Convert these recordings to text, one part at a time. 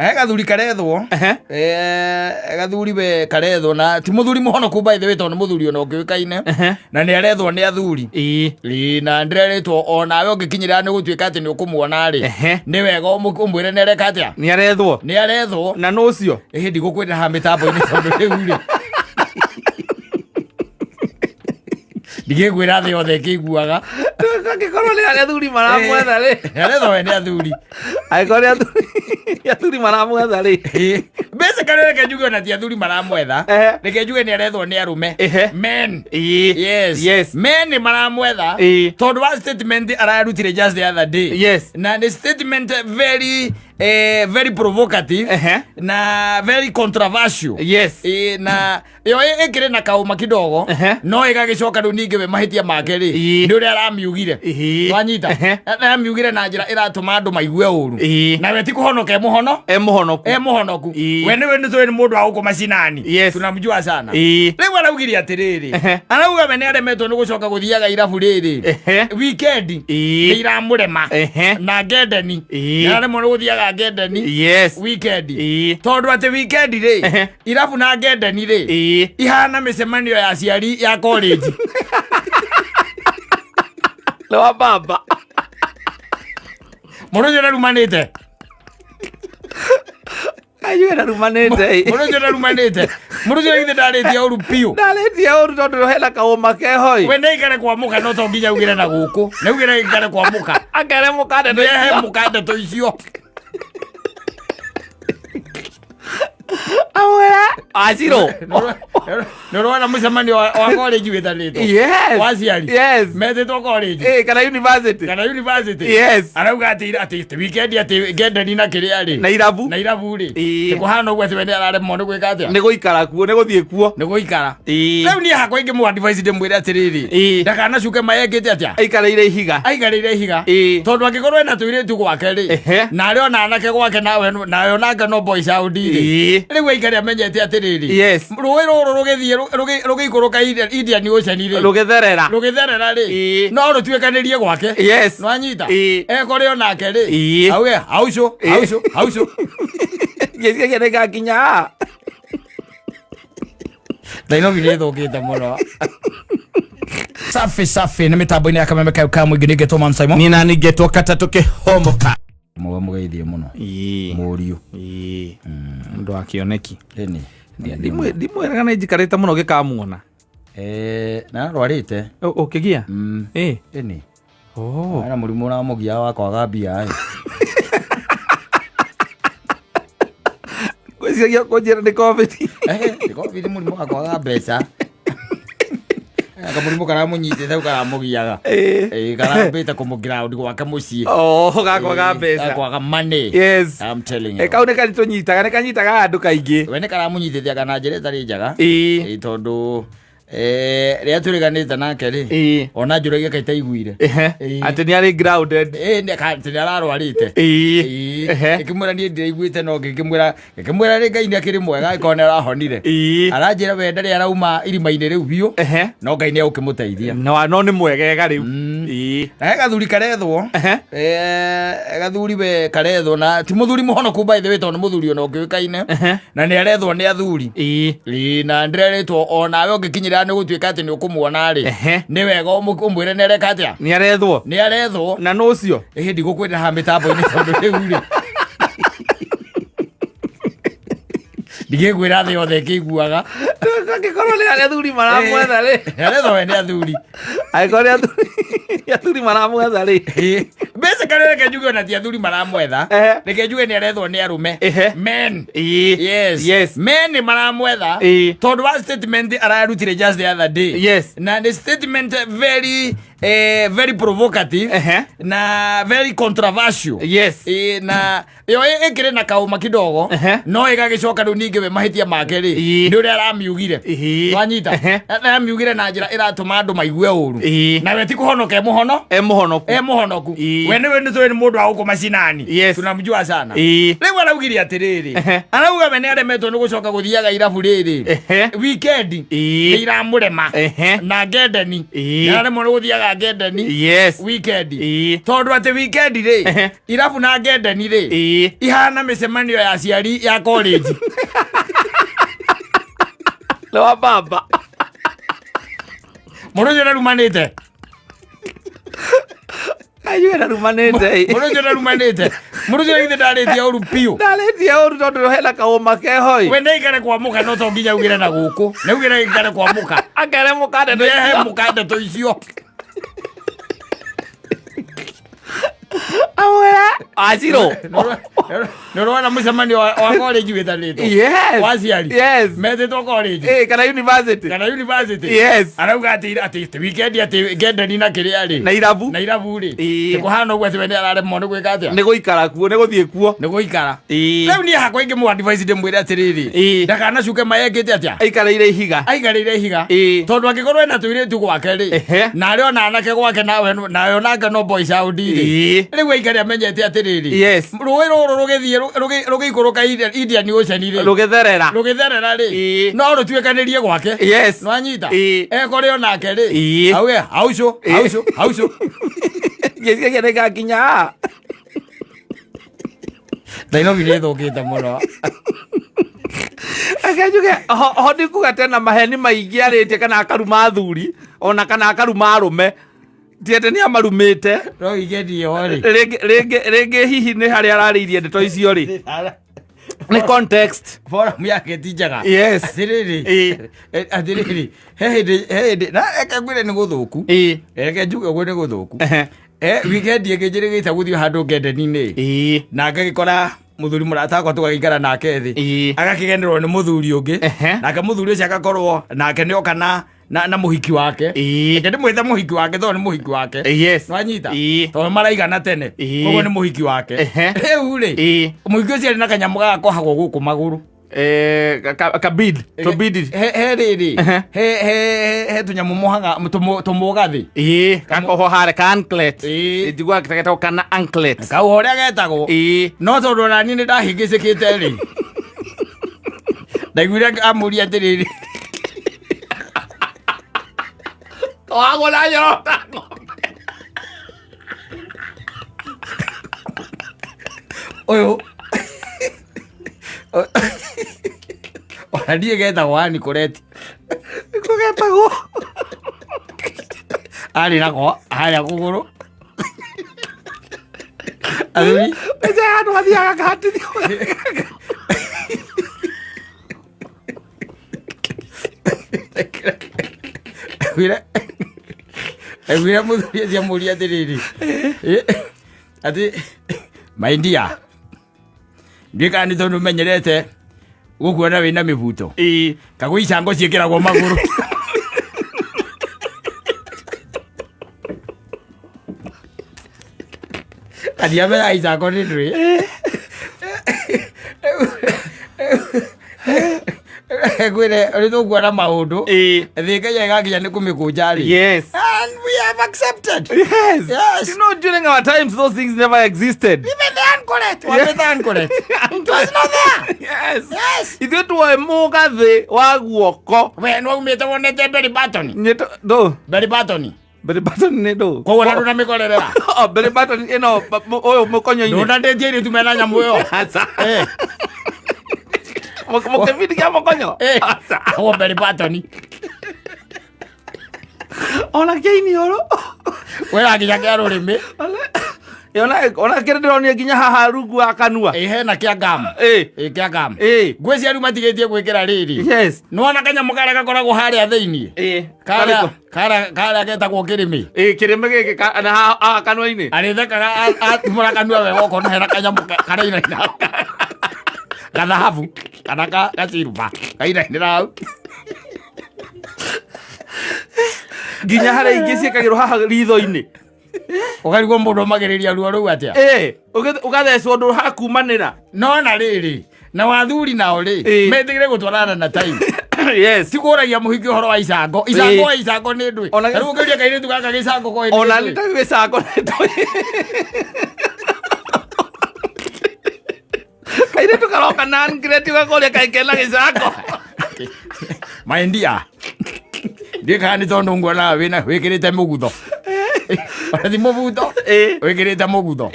Na he gathuri karethwo. Ehe. Gathuri we karethwo na ti muthuri muhonoku by the way, tondu muthuri ona ũngĩũĩkaine na nĩ arethwo nĩ athuri. Ĩĩ, na ndĩrerĩtwo onawe ũngĩkinyĩrĩra nĩ gũtuĩka atĩ nĩ ũkũmuona rĩ, nĩ wega ũmwĩre nĩ areka atĩa. Nĩ arethwo. Nĩ arethwo. Na nũ ũcio? Ĩhĩ, ndigũkwĩra haha mĩtambo-inĩ tondũ rĩu rĩ ndigĩkwĩra thĩ yothe ĩkĩiguaga. Angĩkorwo nĩ arĩa athuri maramwetha rĩ. Nĩ arethwo we nĩ athuri. Angĩkorwo nĩ athuri maramwetha rĩ. Ĩĩ. Basically reke njuge ona ti athuri maramwetha. Reke njuge nĩ arethwo nĩ arũme. Men. Yes. Men nĩ maramwetha. Tondũ wa statement ararutire just the other day. Na nĩ statement very very provocative na very controversial. Na ĩyo ĩkĩrĩ na kaũma kidogo no ĩgagĩcoka rĩu ningĩ we mahĩtia make rĩ nĩ ũrĩa aramiugire. Wanyita? Aramiugire na njĩra ĩratũma andũ maigue ũru. Na we ti kũhonoka e mũhono. E mũhonoku. E mũhonoku. We nĩwe nĩ tũĩ nĩ mũndũ wa gũkũ macinani. Tunamjua sana. Rĩu araugire atĩrĩrĩ, arauga we nĩ aremetwo nĩ gũcoka gũthiaga irabu rĩrĩ weekend nĩ iramũrema na ngendeni. Nĩ araremwo nĩ gũthiaga ngendeni weekend tondũ atĩ weekend rĩ irabu na ngendeni rĩ ihana mĩcemanio ya aciari ya college. Nĩ wa baba. Mũndũ ũcio ndarumanĩte. Ayue ndarumanĩte. Mũndũ ũcio ndarumanĩte. Mũndũ ũcio githĩ ndarĩtie ũru biũ? Ndarĩtie ũru tondũ hena kaũma keho ĩ. We nĩ aikare kwa mũka no to nginya augĩre na gũkũ nĩ augĩre aikare kwa mũka. Akere mũka ndeto Nĩ ehe icio. mũka ndeto icio. Amwĩre acirũ. Nĩ ũrona mũcemanio wa college wĩtanĩtwo wa aciari metĩtwo college. Kana university. Kana university. Arauga atĩ weekend atĩ ngendeni na kĩrĩa rĩ Na irabu. Na irabu rĩ kũhana ũguo atĩ we nĩ araremwo nĩ gwĩka atĩa. Nĩ gũikara kuo, nĩ gũthiĩ kuo. Nĩ gũikara. Rĩu niĩ hakwa ingĩmũ advice ndĩmwĩre atĩrĩrĩ, ndakanacuke mayekĩte atĩa. Aikarĩire ihiga. Aikarĩire ihiga. Tondũ angĩkorwo ena tũirĩtu gwake rĩ na arĩ ona anake gwake nawe nawe onake no boy sound rĩ rĩu aikare amenyete atĩrĩrĩ, rũĩ rũrũ rũgĩthiĩ rũgĩikũrũka Indian Ocean rĩ Rũgĩtherera. Rũgĩtherera rĩ no rũtuĩkanĩrie gwake. Nwanyita? Ekore onake rĩ auge haucũ haucũ haucũ. Ngĩciria nĩ ngakinya haha. Nairobi nĩ ĩthũkĩte mũno. Safi safi nĩ mĩtambo-inĩ ya Kameme kayo ka mũingĩ nĩngetwo Man Simon. Niĩ nani ngetwo katatũ kĩhomoka. Mũga mũgeithie mũno mũriũ. Mũndũ wa kĩoneki. Ĩni. Ndimwĩraga nĩ njikarĩte mũno gĩkamuona. Na arwarĩte. Ũkĩgia? Ĩni. Oh. Ena mũrimũ ũramũgia wa kwaga mbia ĩ. Ngwĩciria kũnjĩra nĩ COVID. Nĩ COVID, mũrimũ wa kwaga mbeca. Kamũrimũ karamũnyitĩte hau karamũgiaga. Karambĩte kũmũground gwake mũciĩ. Oh, gakwaga mbeca. Gakwaga money. I'm telling you. Kau nĩ karitũnyitaga, nĩ kanyitaga andũ kaingĩ. We nĩ karamũnyitĩte kana njĩra ĩtarĩ njega. Tondũ rĩrĩa twĩrĩganĩte nake rĩ ona njũragia kaitaiguire. Atĩ nĩ arĩ grounded. Atĩ nĩ ararwarĩte. Ngĩkĩmwĩra niĩ ndiraiguĩte no ngĩkĩmwĩra ngĩkĩmwĩra rĩ Ngai nĩ akĩrĩ mwega angĩkorwo nĩ arahonire. Aranjĩra we ndarĩ arauma irima-inĩ rĩu biũ no Ngai nĩ egũkĩmũteithia. No no nĩ mwegega rĩu. Na he gathuri karethwo. Gathuri we karethwo na ti mũthuri mũhonoku by the way, tondũ nĩ mũthuri ona ũngĩũĩkaine na nĩ arethwo nĩ athuri. Ĩĩ, na ndĩrerĩtwo onawe ũngĩkinyĩrĩra nĩ gũtuĩka atĩ nĩ ũkũmuona rĩ nĩ wega ũmwĩre nĩ areka atĩa. Nĩ arethwo. Nĩ arethwo. Na nũ ũcio? Ĩhĩ, ndigũkwĩra haha mĩtambo-inĩ tondũ rĩu rĩ ndigĩkwĩra thĩ yothe ĩkĩiguaga. Angĩkorwo nĩ arĩa athuri maramwetha rĩ. Nĩ arethwo we nĩ athuri. Angĩkorwo nĩ athuri maramwetha rĩ. Basically reke njuge ona ti athuri maramwetha. Reke njuge nĩ arethwo nĩ arũme. Men. Men nĩ maramwetha tondũ wa statement ararutire just the other day. Na nĩ statement very very provocative na very controversial. Na ĩyo ĩkĩrĩ na kaũma kidogo no ĩgagĩcoka rĩu ningĩ we mahĩtia make rĩ nĩ ũrĩa aramiugire. Wanyita? Aramiugire na njĩra ĩratũma andũ maigue ũru. Na we ti kũhonoka e mũhono E mũhonoku. E mũhonoku. We nĩwe nĩ tũĩ nĩ mũndũ wa gũkũ macinani. Tunamjua sana. Rĩu araugire atĩrĩrĩ, arauga we nĩ aremetwo nĩ gũcoka gũthiaga irabu rĩrĩ weekend nĩ iramũrema na ngendeni. Nĩ araremwo nĩ gũthiaga na ngendeni weekend. Tondũ atĩ weekend rĩ, irabu na ngendeni rĩ, ihana mĩcemanio ya aciari ya college. Nĩ wa baba. Mũndũ ũcio ndarumanĩte. Ayuge ndarumanĩte. Mũndũ ũcio ndarumanĩte. Mũndũ ũcio githĩ ndarĩtie ũru biũ? Ndarĩtie ũru tondũ hena kaũma keho ĩ. We nĩaikare kwa mũka, no to nginya augĩre na gũkũ, nĩaugĩre aikare kwa mũka. Akere mũka ndeto nĩehe icio. Mũka ndeto icio. Amwĩre acirũ. Nĩ ũrona mũcemanio wa college wĩtanĩtwo wa aciari metĩtwo college. Kana university. Kana university. Arauga atĩ weekend atĩ ngendeni na kĩrĩa rĩ, na irabu. Na irabu rĩ, kũhana ũguo atĩ we nĩ araremwo nĩ gwĩka atĩa? Nĩ gũikara kuo, nĩ gũthiĩ kuo. Nĩ gũikara. Rĩu niĩ hakwa ingĩmũ advice ndĩmwĩre atĩrĩrĩ, ndakanacuke mayekĩte atĩa? Aikarĩire ihiga. Aikarĩire ihiga. Tondũ angĩkorwo ena tũirĩtu gwake rĩ, na arĩ ona anake gwake, nawe nawe onake no boy child rĩ, rĩu aikare amenyete atĩrĩrĩ, rũĩ rũrũ rũgĩthiĩ rũgĩikũrũka Indian Ocean rĩ, Rũgĩtherera. Rũgĩtherera rĩ, no rũtuĩkanĩrie gwake. Nwanyita? Ekore onake rĩ, auge haucũ, haucũ, haucũ. Ngĩciria nĩngakinya haha. Nairobi nĩ ĩthũkĩte mũno. Reke njuge ho ndikuga tena maheni maingĩ arĩtie kana akaruma athuri ona kana akaruma arũme, ti atĩ nĩ amarumĩte. No weekend ĩyo rĩ, Rĩngĩ hihi nĩ harĩa ararĩirie ndeto icio rĩ, nĩ context. Forum yake ti njega. Atĩrĩrĩ, atĩrĩrĩ, he hĩndĩ na reke ngwĩre nĩ gũthũku. Reke njuge ũguo, nĩ gũthũku. Weekend ĩngĩ njĩrĩgĩte gũthiĩ handũ ngendeni-inĩ, na ngagĩkora mũthuri mũrata wakwa tũgagĩikara nake thĩ, agakĩgenerwo nĩ mũthuri ũngĩ. Nake mũthuri ũcio agakorwo nake nĩ oka na mũhiki wake. Reke ndĩmwĩte mũhiki wake tondũ nĩ mũhiki wake. Nwanyita? Tondũ maraigana tene. Koguo nĩ mũhiki wake. Rĩu rĩ, mũhiki ũcio arĩ na kanyamũ gaka kohagwo gũkũ magũrũ. Ka bead, to bead. He rĩrĩ, he tũnyamũ mohaga tũmũgathĩ. Gakohwo harĩa ka anklet. Njiguaga getagwo kana anklet. Kau ũrĩa getagwo. No tondũ onaniĩ nĩ ndahĩngĩcĩkĩte rĩ, ndaiguire amũria atĩrĩrĩ, Wagwo na nyorota ng'ombe. Ũyũ ona niĩ getagwo anikoreti. Nĩkuo getagwo. Arĩ nako harĩa kũgũrũ, athuri. Nĩnjũĩ handũ hathiaga kahatithio. Ndaiguire mũthuri ũcio amũria atĩrĩrĩ, atĩ my dear, ndiũĩ kana nĩ tondũ menyerete gũkuona wĩna mĩbuto, kagũ icango ciĩkĩragwo magũrũ. Atiamenya icango nĩ ndũĩ. Ngwĩre ũrĩ tũkuona maũndũ thĩ Ngai ĩgakinya nĩ kũmĩkũnja rĩ. And we have accepted. You know, during our times, those things never existed. Even the anklet wamĩta anklet, it was not there. Ithuĩ tuoĩ mũgathĩ wa guoko. We nĩwaumĩte wonete belly button? Ndũ? Belly button. Belly button nĩ ndũ? Koguo na ndũna mĩkorerera. Oh, belly button ĩno ũyũ mũkonyo-inĩ. Ndũnandĩtie airĩtu mena nyamũ ĩyo. Aca. Mũkĩbindi kĩa mũkonyo. Aca. Agwo belly button. Ona kĩa iniũrũ. Wĩra nginya kĩa rũrĩmĩ. Ona kĩrĩ ndĩronire nginya haha rungu wa kanua. Ĩ, hena kĩa gum. Ĩ, kĩa gum. Ngwĩciria rĩu matigĩtie gwĩkĩra rĩrĩ. Nĩwona kanyamũ karĩa gakoragwo harĩa thĩiniĩ? Karĩa Karĩkũ? karĩa getagwo kĩrĩmĩ. Ĩ, kĩrĩmĩ gĩkĩ na haha kanua-inĩ. Arĩthekaga atumũra kanua wega ũkona hena kanyamũ karainaina hau, gathahabu kana gaciruba kainainĩra hau. Nginya harĩa ingĩ ciĩkagĩrwo haha ritho-inĩ. Ũkarigwo mũndũ omagĩrĩria ruo rũu atĩa. Ũgathecwo ũndũ hakumanĩra. No na rĩrĩ, na wathuri nao rĩ, metĩkĩre gũtwarana na time. Ti kũragia mũhiki ũhoro wa icango, icango wa icango nĩ ndũĩ. Rĩu ũngĩũria kairĩtu gaka gĩcango koĩ nĩ Ona ndũĩ. nĩ ta gĩcango nĩ ndũĩ. Kairĩtu karoka na anklet ũgakoria kaĩ kena gĩcango. My dear, ndiĩ kana nĩ tondũ nguonaga wĩna wĩkĩrĩte mũgutho. Ona ti mũbuto. Wĩkĩrĩte mũgutho.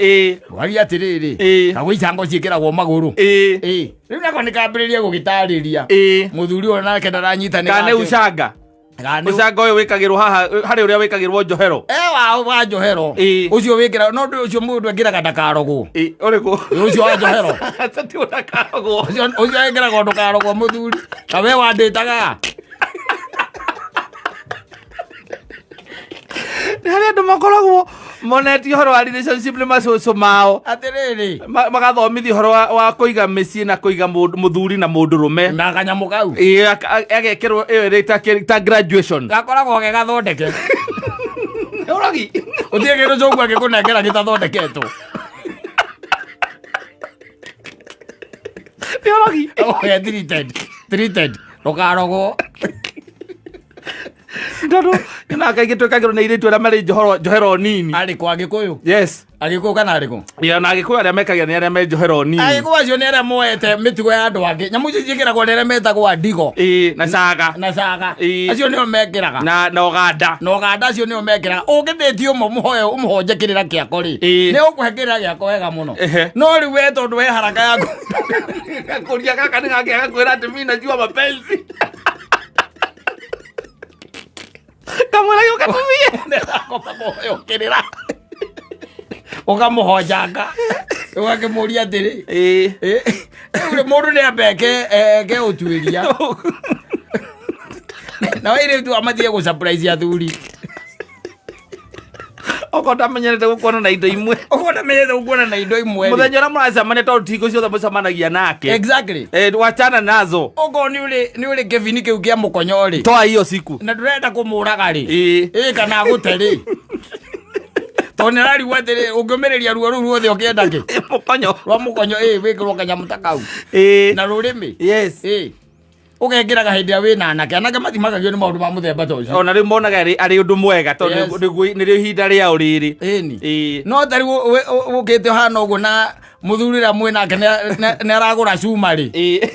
Waria atĩrĩrĩ. Kaguo icango ciĩkĩragwo magũrũ. Rĩu nako nĩkambĩrĩria gũgĩtarĩria. Mũthuri ũyũ nake ndaranyita nĩ Kana nĩ gake. ucanga. Kana nĩ Ucanga ũyũ wĩkagĩrwo haha harĩ ũrĩa wĩkagĩrwo njohero. Wa wa njohero. Ũcio wĩkĩra no ndũ ũcio mũndũ ekĩraga ndakarogwo. Ũrĩkũ? Ũcio wa njohero. Aca ti ũtakarogwo. Ũcio ũcio wĩkĩragwo ndũkarogwo mũthuri. Ta we wandĩtaga. Nĩ harĩ andũ makoragwo monetie ũhoro wa relationship nĩ macũcũ mao. Atĩrĩrĩ. Magathomithio ũhoro wa kũiga mĩciĩ na kũiga mũthuri na mũndũrũme. Na kanyamũ kau. Ĩĩ, agekĩrwo ĩyo ĩrĩ ta graduation. Gakoragwo ge gathondeke. Ũrogi. Gũtirĩ kĩndũ cũguo angĩkũnengera gĩtathondeketwo. Nĩ ũrogi. Oya treated. Treated. Ndũkarogwo. Tondũ nyonaga kaingĩ twĩkagĩrwo nĩ airĩtu arĩa marĩ njohero nini. Arĩkũ Agĩkũyũ? Yes. Agĩkũyũ kana arĩkũ? Ya, na Agĩkũyũ arĩa mekagĩra nĩ arĩa me njohero nini. Agĩkũyũ acio nĩ arĩa moete mĩtugo ya andũ angĩ. Nyamũ icio ciĩkĩragwo nĩ arĩa metagwo andigo. Ĩĩ, na caga. Na caga. Ĩĩ. Acio nĩo mekĩraga. Na ũganda. Na ũganda acio nĩo mekĩraga. Ũngĩthĩtie ũmwe ũmũhoe ũmũhonje kĩrĩra kĩako rĩ. Ĩĩ. Nĩ ũkũhe kĩrĩra gĩako wega mũno. Ehe. No rĩu we tondũ we haraka yaku. Gakũria gaka nĩ gake agakwĩra atĩ mimi najua mapenzi. Kamwĩra gĩũka tũthiĩ. Ũkĩrĩra. Ũkamũhonjanga. Ũgakĩmũria atĩrĩ. Ĩĩ. Rĩu rĩ, mũndũ nĩ ambe eke ũtuĩria. Na airĩtu amatige gũ surprise athuri. Okorwo ndamenyerete gũkuona na indo imwe. Okorwo ndamenyerete gũkuona na indo imwe rĩ. Mũthenya ũrĩa mũracemania tondũ ti hingo ciothe mũcemanagia nake. Exactly. Wachana nazo. Okorwo nĩ ũrĩ kĩbini kĩu kĩa mũkonyo rĩ. Toa hiyo siku. Na ndũrenda kũmũraga rĩ. Ĩĩ. Ĩĩ kana agũte rĩ. Tondũ nĩ ararigwo atĩrĩ ũngĩũmĩrĩria ruo rũu ruothe ũkĩenda kĩ? Mũkonyo. Rwa mũkonyo ĩĩ wĩkĩrwo kanyamũ ta kau. Ĩĩ. Na rũrĩmĩ. Yes. Ĩĩ. Ũgekĩraga hĩndĩ ĩrĩa wĩna anake. Anake matimagagio nĩ maũndũ ma mũthemba ta ũcio. Ona rĩu monaga arĩ ũndũ mwega tondũ Yes. nĩrĩo ihinda rĩao rĩrĩ. Ĩni. Ĩĩ. No ta rĩu ũkĩte ũhana ũguo na mũthuri ũrĩa mwĩ nake nĩ aragũra cuma rĩ. Ĩĩ.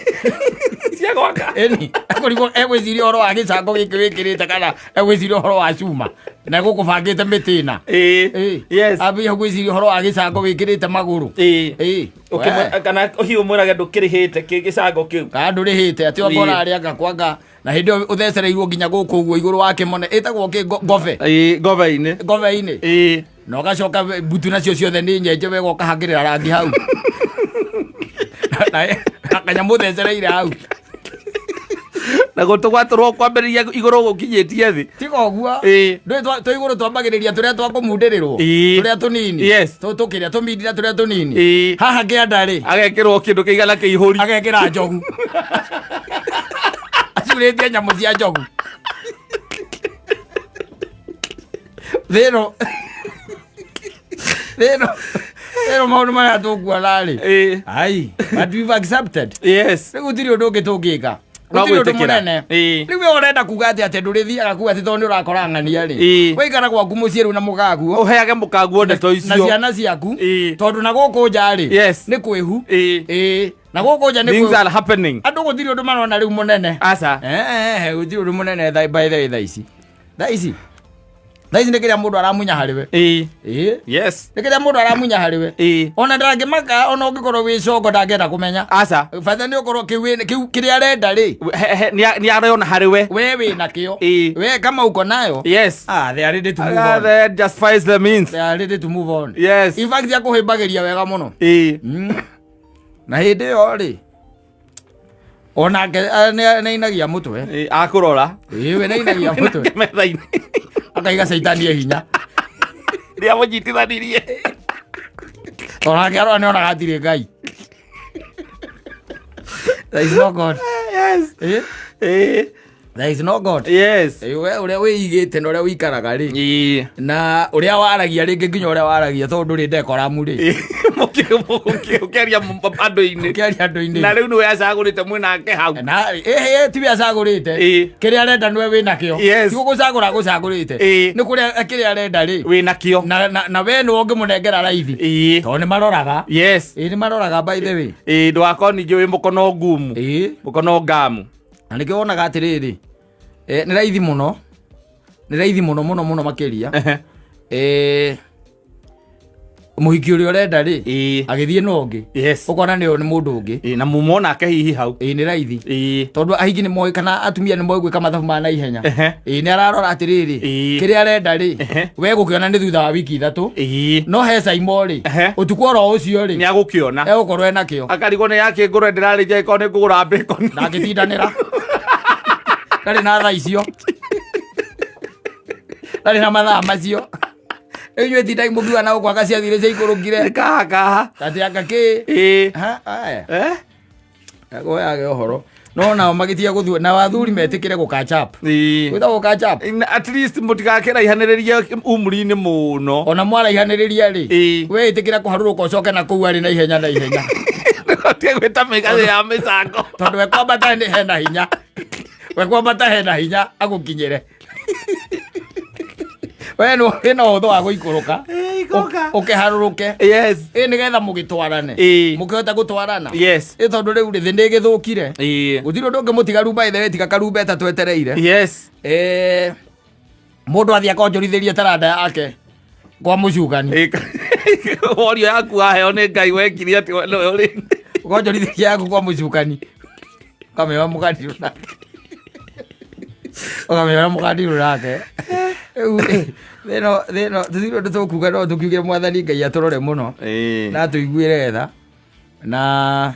Cia gwaka. Ĩni. Ekũrigwo egwĩciria ũhoro wa gĩcango gĩkĩ wĩkĩrĩte kana egwĩciria ũhoro wa cuma. Na gũkũbangĩte mĩtĩ ĩna. Ĩĩ. Ĩĩ. Yes. Ambia gwĩciria ũhoro wa gĩcango wĩkĩrĩte magũrũ. Ĩĩ. Ĩĩ. Kana hihi ũmwĩrage ndũkĩrĩhĩte gĩcango kĩu. Kana ndũrĩhĩte atĩ Ĩĩ. anga ũrarĩ anga kwanga na hĩndĩ ĩyo ũthecereirwo nginya gũkũ ũguo igũrũ wa kĩmone ĩtagwo kĩ ngobe. Ĩĩ, ngobe-inĩ. Ngobe-inĩ. Ĩĩ. Na ũgacoka mbutu nacio ciothe nĩ nyenje wega ũkahakĩrĩra rangi hau. Na kanyamũ ũthecereire hau. Na gũtũ gwatũrwo kwambĩrĩria igũrũ gũkinyĩtie thĩ. Tiga ũguo. Ĩĩ. Ndũĩ twĩ igũrũ twambagĩrĩria tũrĩa twa kũmundĩrĩrwo. Ĩĩ. Tũrĩa tũnini. Yes. Tũkĩrĩa tũmindira tũrĩa tũnini. Ĩĩ. Haha kĩanda rĩ. Agekĩrwo kĩndũ kĩigana kĩihũri. Agekĩra njogu. Acurĩtie nyamũ cia njogu. Thĩno. Thĩno. Thĩno maũndũ marĩa tũkuona rĩ. Ĩĩ. Ai, but we've accepted. Yes. Rĩu gũtirĩ ũndũ ũngĩ tũngĩka. No Gũtirĩ ũndũ gwĩtĩkĩra. mũnene. Ĩĩ. Rĩu we ũrenda kuga atĩ atĩ ndũrĩthiaga kuga atĩ tondũ nĩ ũrakora ng'ania rĩ. Ĩĩ. Waikara gwaku mũciĩ rĩu na mũkaguo. Ũheage mũkaguo ndeto Na icio. ciana ciaku. Ĩĩ. Tondũ na gũkũ nja rĩ. Yes. Nĩ kwĩhu. Ĩĩ. Ĩĩ. Na gũkũ nja nĩ Things kwĩhu. are happening. Andũ gũtirĩ ũndũ marona rĩu mũnene. Aca. Gũtirĩ ũndũ mũnene by the way thaa ici. Thaa ici. Thaa ici nĩ kĩrĩa mũndũ aramunya harĩ we. Ĩĩ. Ĩĩ. Yes. Nĩ kĩrĩa mũndũ aramunya harĩ we. Ĩĩ. Ona ndangĩmaka ona ũngĩkorwo wĩ congo ndangĩenda kũmenya. Aca. Bata nĩ ũkorwo kĩu kĩrĩa arenda rĩ. Nĩ arona harĩ we. We wĩ nakĩo. Ĩĩ. We kama uko nayo. Yes. Ah, they are ready to move on. That justifies the means. They are ready to move on. Yes. In fact, akũhĩmbagĩria wega mũno. Ĩĩ. Na hĩndĩ ĩyo rĩ onake nĩainagia mũtwe. Ĩĩ, akũrora. Ĩĩ, we nĩainagia mũtwe. Metha-inĩ. Akaiga caitani e hinya. Rĩrĩa mũnyitithanirie. Onake arora nĩonaga hatirĩ Ngai. There is no God. Yes. Ĩĩ? Ĩĩ. There is no God. Yes. Ĩĩ, we ũrĩa wĩigĩte na ũrĩa ũikaraga rĩ Ĩĩ. na ũrĩa waragia rĩngĩ nginya ũrĩa waragia tondũ ndũrĩ decorum rĩ. Ĩĩ. Ũkĩaria andũ-inĩ. Ũkĩaria andũ-inĩ. Na rĩu nĩwe acagũrĩte mwĩnake hau. Na ĩhĩ tiwe acagũrĩte. Ĩĩ. Kĩrĩa arenda nĩwe wĩnakĩo. Yes. Ti gũgũcagũra agũcagũrĩte. Ĩĩ. Nĩ kũrĩa kĩrĩa arenda rĩ. Wĩnakĩo. Na we nĩwe ũngĩmũnengera raithi. Ĩĩ. Tondũ nĩ maroraga. Yes. Ĩĩ nĩ maroraga by the way. Ĩĩ ndũgakorwo ningĩ wĩ mũkono ngumu. Ĩĩ. Mũkono ngamu. Na nĩkĩo wonaga atĩrĩrĩ, nĩ raithi mũno. Nĩ raithi mũno mũno mũno makĩria. Mũhiki ũrĩa ũrenda rĩ, agĩthiĩ na ũngĩ, ũkona nĩ nĩ mũndũ ũngĩ. Ĩĩ, na mumonake hihi hau. Ĩĩ, nĩ raithi, tondũ ahiki nĩ moĩ kana atumia nĩ moĩ gwĩka mathabu ma naihenya. Ĩĩ, nĩ ararora atĩrĩrĩ, kĩrĩa arenda rĩ, we gũkĩona nĩ thutha wa wiki 3, no he caimo rĩ, ũtukũ oro ũcio rĩ, Nĩ agũkĩona. Egũkorwo enakĩo. Akarigwo nĩ yakĩ ngũrwe ndĩrarĩithia ĩkorwo nĩ ngũgũra bacon. Ndangĩtindanĩra, ndarĩ na thaa icio, ndarĩ na mathaa macio. Rĩu inyuĩ tindai mũkiuga na gũkũ anga ciathire ciaikũrũkire. Kaha kaha. Atĩ anga kĩ. Ha, aya. Goyage ũhoro no nao magĩtiga gũthua na athuri metĩkĩre gũ catch up. Gwĩtagwo gũ catch up. At least mũtigakĩraihanĩrĩrie umri-inĩ mũno. Ona mwaraihanĩrĩria rĩ, we ĩtĩkĩra kũharũrũka ũcoke na kũu arĩ na ihenya na ihenya. Tige gwĩta mĩgathĩ ya mĩcango. Tondũ we kwambata nĩ hena hinya, we kwambata hena hinya agũkinyĩre. We wĩna ũhũthũ wa gũikũrũka. Ikũrũka. Ũkĩharũrũke. Ĩ, nĩgetha mũgĩtwarane, mũkĩhote gũtwarana. Ĩ, tondũ rĩu rĩ, thĩ nĩ ĩgĩthũkire. Gũtirĩ ũndũ ũngĩ mũtigaru by the way tiga karumbeta twetereire. Mũndũ athiĩ akonjorithĩrie taranda yake kwa mũcukani. Worio yaku waheo nĩ Ngai wekire atĩ we nĩwe ũrĩ. Ũkonjorithĩria yaku kwa mũcukani, ũkamĩoya mũkandirũ nake, ũkamĩoya mũkandirũ nake. Rĩu rĩ, thĩno tũtirĩ ũndũ tũkuga, no tũkiuge Mwathani Ngai atũrore mũno na atũiguĩre tha, na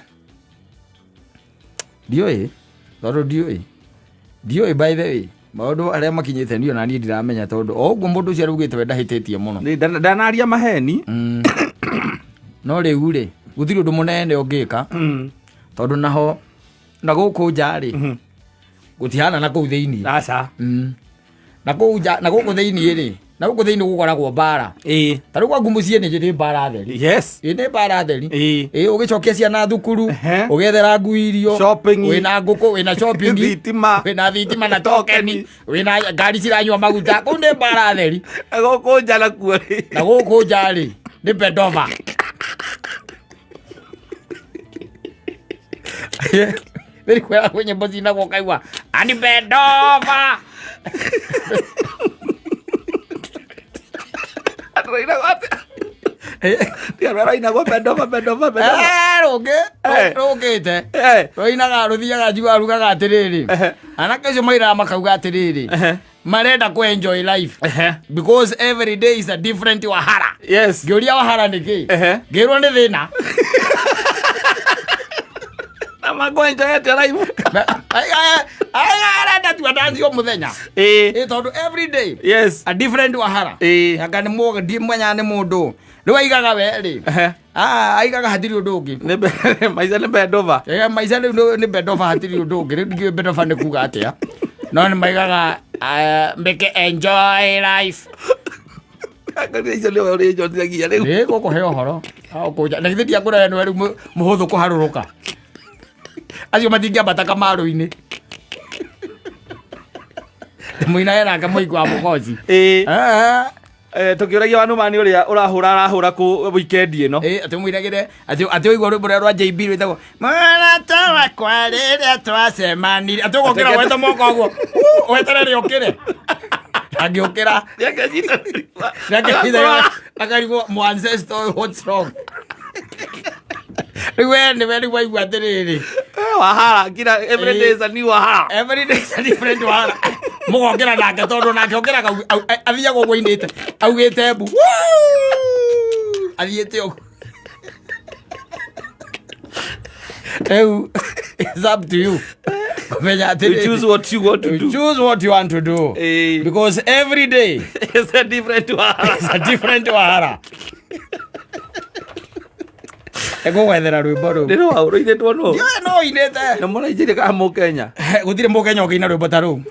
ndiũĩ, tondũ ndiũĩ by the way maũndũ arĩa makinyĩte niĩ ona niĩ ndiramenya, tondũ o ũguo mũndũ ũcio araugĩte we ndahĩtĩtie mũno. Nĩ ndanaria maheni. No rĩu rĩ, gũtirĩ ũndũ mũnene ũngĩka, tondũ naho na gũkũ nja rĩ, gũtihana na kũu thĩinĩ. Aca. Na kũu nja na gũkũ thĩinĩ rĩ, na gũkũ thĩinĩ gũkoragwo mbara. Ta rĩu gwaku mũciĩ nĩ mbara theri. Ĩ, nĩ mbara theri. Ĩ, ũgĩcokia ciana thukuru, ũgethera ngui irio, Shopping. Wĩna ngũkũ, wĩna shopping, Thitima. Wĩna thitima na tokeni, wĩna ngari ciranyua maguta. Kũu nĩ mbara theri. Na gũkũ nja nakuo rĩ? Na gũkũ nja rĩ, nĩ bedova. Rĩrĩ kwĩra kwĩ nyĩmbo cinagwo ũkaigua ani bedova. Andũ rainagwo atĩa? Tiga andũ rainagwo bendova bendova bendova. Rũngĩ rũngĩte rũinaga rũthiaga njiguaga rugaga atĩrĩrĩ, anake acio mairaga makauga atĩrĩrĩ, marenda ku enjoy life because every day is a different wahara. Ngĩũria wahara nĩ kĩ, ngĩrwo nĩ thĩna. Na makwenjoy atĩa life? Arenda tu andanci o mũthenya. Ĩ, tondũ every day a different wahara. Anga nĩ ndimenya nĩ mũndũ rĩu aigaga we rĩ. Ah, aigaga hatirĩ ũndũ ũngĩ. Maica nĩ bendova. Maica rĩu nĩ bedova, hatirĩ ũndũ ũngĩ. Rĩu ndiũĩ bedova nĩ kuga atĩa, no nĩ maigaga make enjoy life. Icio nĩwe ũrĩnjonithagia rĩu. Ĩ, gũkũhe ũhoro kũnja na githĩ ndiakũraya nĩwe rĩu mũhũthũ kũharũrũka, acio matingĩambata kamarũ-inĩ mũinae nake mũiko wa mũkoci. Tũkĩũragia wa Numani ũrĩa ũrahũra arahũra kũ weekend ĩno. Ĩ, atĩ mũinagĩre atĩ ũigua rwĩmbo rũrĩa rwa JB rwĩtagwo mũrata wakwa rĩrĩa twacemanire, atĩ ũgokĩra wete moko ũguo, weterere ũkĩre, angĩũkĩra akarigwo mo ancestor, what's wrong? Rĩu we nĩwe rĩu waigua atĩrĩrĩ. Wahara ngira every day is a new wahara. Every day is a different wahara. Mũgokĩra nake, tondũ nake okĩraga athiaga ũguo ainĩte augĩte mbu. Woo! Athiĩte ũguo. Rĩu it's up to you kũmenya You atĩrĩrĩ, choose what you want to you do. Choose what you want to do because every day it's a different wahara. Is a different wahara. Egũgwethera rwĩmbo rũu. Ndĩrĩ wa ũrũithĩtwo nũ? Ndiũĩ no inĩte. Na mũrainjĩre kana mũkenya? Gũtirĩ mũkenya ũngĩina rwĩmbo ta rũu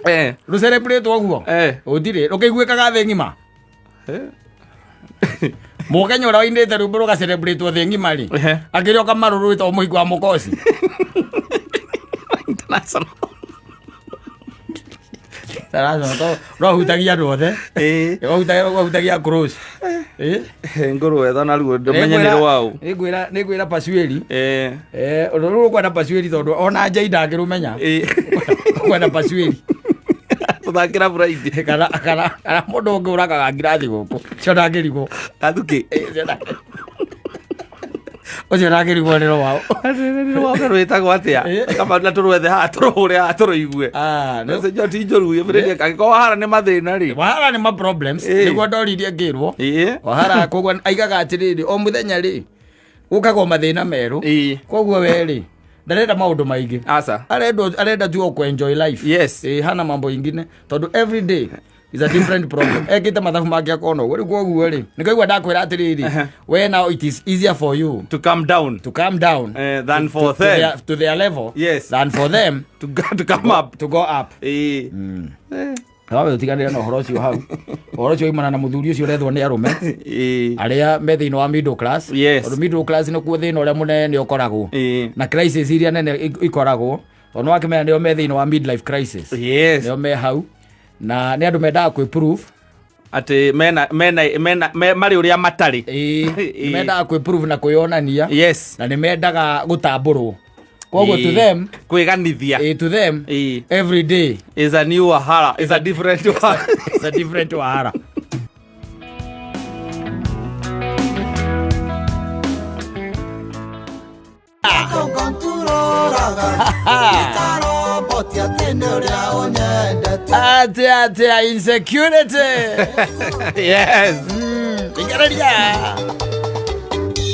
rũcerebrĩtwo ũguo. Gũtirĩ rũkĩiguĩkaga thĩ ng'ima. Mũkenya ũrĩa wainĩte rwĩmbo rũgacerebrĩtwo thĩ ng'ima rĩ, akĩrĩ o kamarũ rwĩtagwo mũhiki wa mũkoci. International. International, rwahutagia andũ othe. Rwahutagia cross. Ngũrwetha naruo ndũmenye nĩ rwaũ. Nĩngwĩra Pasueli. Ũndũ rũrũ kwenda Pasueli, tondũ ona njai ndangĩrũmenya. Kwenda Pasueli. Tũthakĩra buraidi. Kana mũndũ ũngĩ ũragaga ngirathi gũkũ ũcio ndangĩrigwo. Gathukĩ. Ũcio ndangĩrigwo nĩ rwao. Rwao rwĩtagwo atĩa? Kama na tũrwethe haha, tũrũhũre haha tũrũigue. Ah, Message ĩyo ti njũru, ĩbĩrĩrie angĩkorwo wahara nĩ mathĩna rĩ. Wahara nĩ ma problems. Nĩguo ndoririe ngĩrwo. Wahara koguo aigaga atĩrĩrĩ, o mũthenya rĩ gũkaga o mathĩna merũ. Koguo we rĩ ndarenda maũndũ maingĩ. Aca. Arenda tu o enjoy life. Hana mambo ingine tondũ every day is a different problem. Ekĩte mathabu make akona ũguo. Rĩu koguo rĩ nĩkaigua ndakwĩra atĩrĩrĩ, we now it is easier for you to calm down, to calm down than for to them. To their level. Than for them To come up. To go up. Wawe ũtiganĩre na ũhoro ũcio hau. Ũhoro ũcio umana na mũthuri ũcio ũrethwo nĩ arũme arĩa me thĩinĩ wa middle class. Tondũ middle class nĩkuo thĩna ũrĩa mũnene ũkoragwo na crisis iria nene ikoragwo, tondũ nĩwakĩmenya nĩo me thĩinĩ wa midlife crisis. Nĩo me hau na nĩ andũ mendaga kwĩ prove Atĩ mena marĩ ũrĩa matarĩ. Nĩ mendaga kwĩ prove na kwĩyonania. Na nĩ mendaga gũtambũrwo, koguo to them Kwĩganithia. To them every day is a new wahara, is a different one. It's a different wahara. Atia insecurity. Ingereria.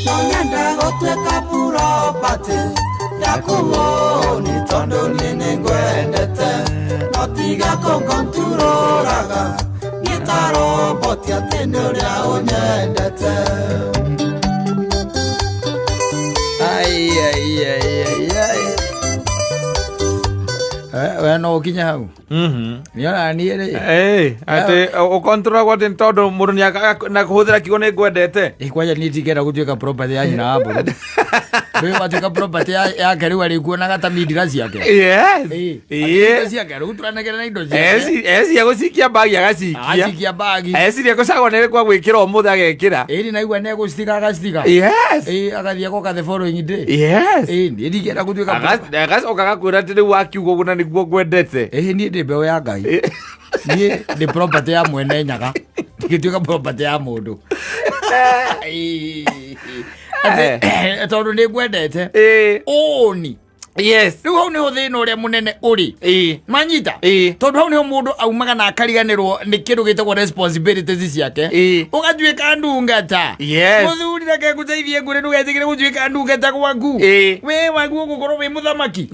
No nyende gũtuĩka property yaku woni tondũ niĩ nĩngwendete, no tiga kũngonturoraga niĩ ta roboti atĩ nĩ ũrĩa ũnyendete. Ai ai ai ai ai. We no ũkinye hau. Nĩona niĩ rĩ. Atĩ ũkontrolagwo atĩ nĩ tondũ mũndũ nĩ na kũhũthĩra kiugo nĩ ngwendete. Kwanja niĩ ndingĩenda gũtuĩka property ya nyina wa mbũrũ. Rĩu watuĩka property yake rĩu arĩkuonaga ta mindira ciake. Indo ciake rĩu tũranegera na indo ciake. Eciria gũcikia mbagi agacikia. Acikia mbagi. Eciria gũcagwo nĩ kwa gwĩkĩra ũmũthĩ agekĩra. Ĩni naigua nĩ egũcitiga agacitiga. Agathiĩ agoka the following day. Niĩ ndingĩenda gũtuĩka Agacoka agakwĩra atĩ rĩu wakiuga ũguo na nĩguo ngwendete. Niĩ ndĩ mbeũ ya Ngai. Niĩ ndĩ property ya mwene Nyaga. Ndingĩtuĩka property ya mũndũ. Atĩ, tondũ nĩ ngwendete. Ũni. Rĩu hau nĩho thĩna ũrĩa mũnene ũrĩ. Manyita. Tondũ hau nĩho mũndũ aumaga na akariganĩrwo nĩ kĩndũ gĩtagwo responsibilities ciake. Ũgatuĩka ndungata. Mũthuri reke ngũteithie ngũrĩ, ndũgetĩkĩre gũtuĩka ndungata gwaku. We waguo gũkorwo wĩ mũthamaki.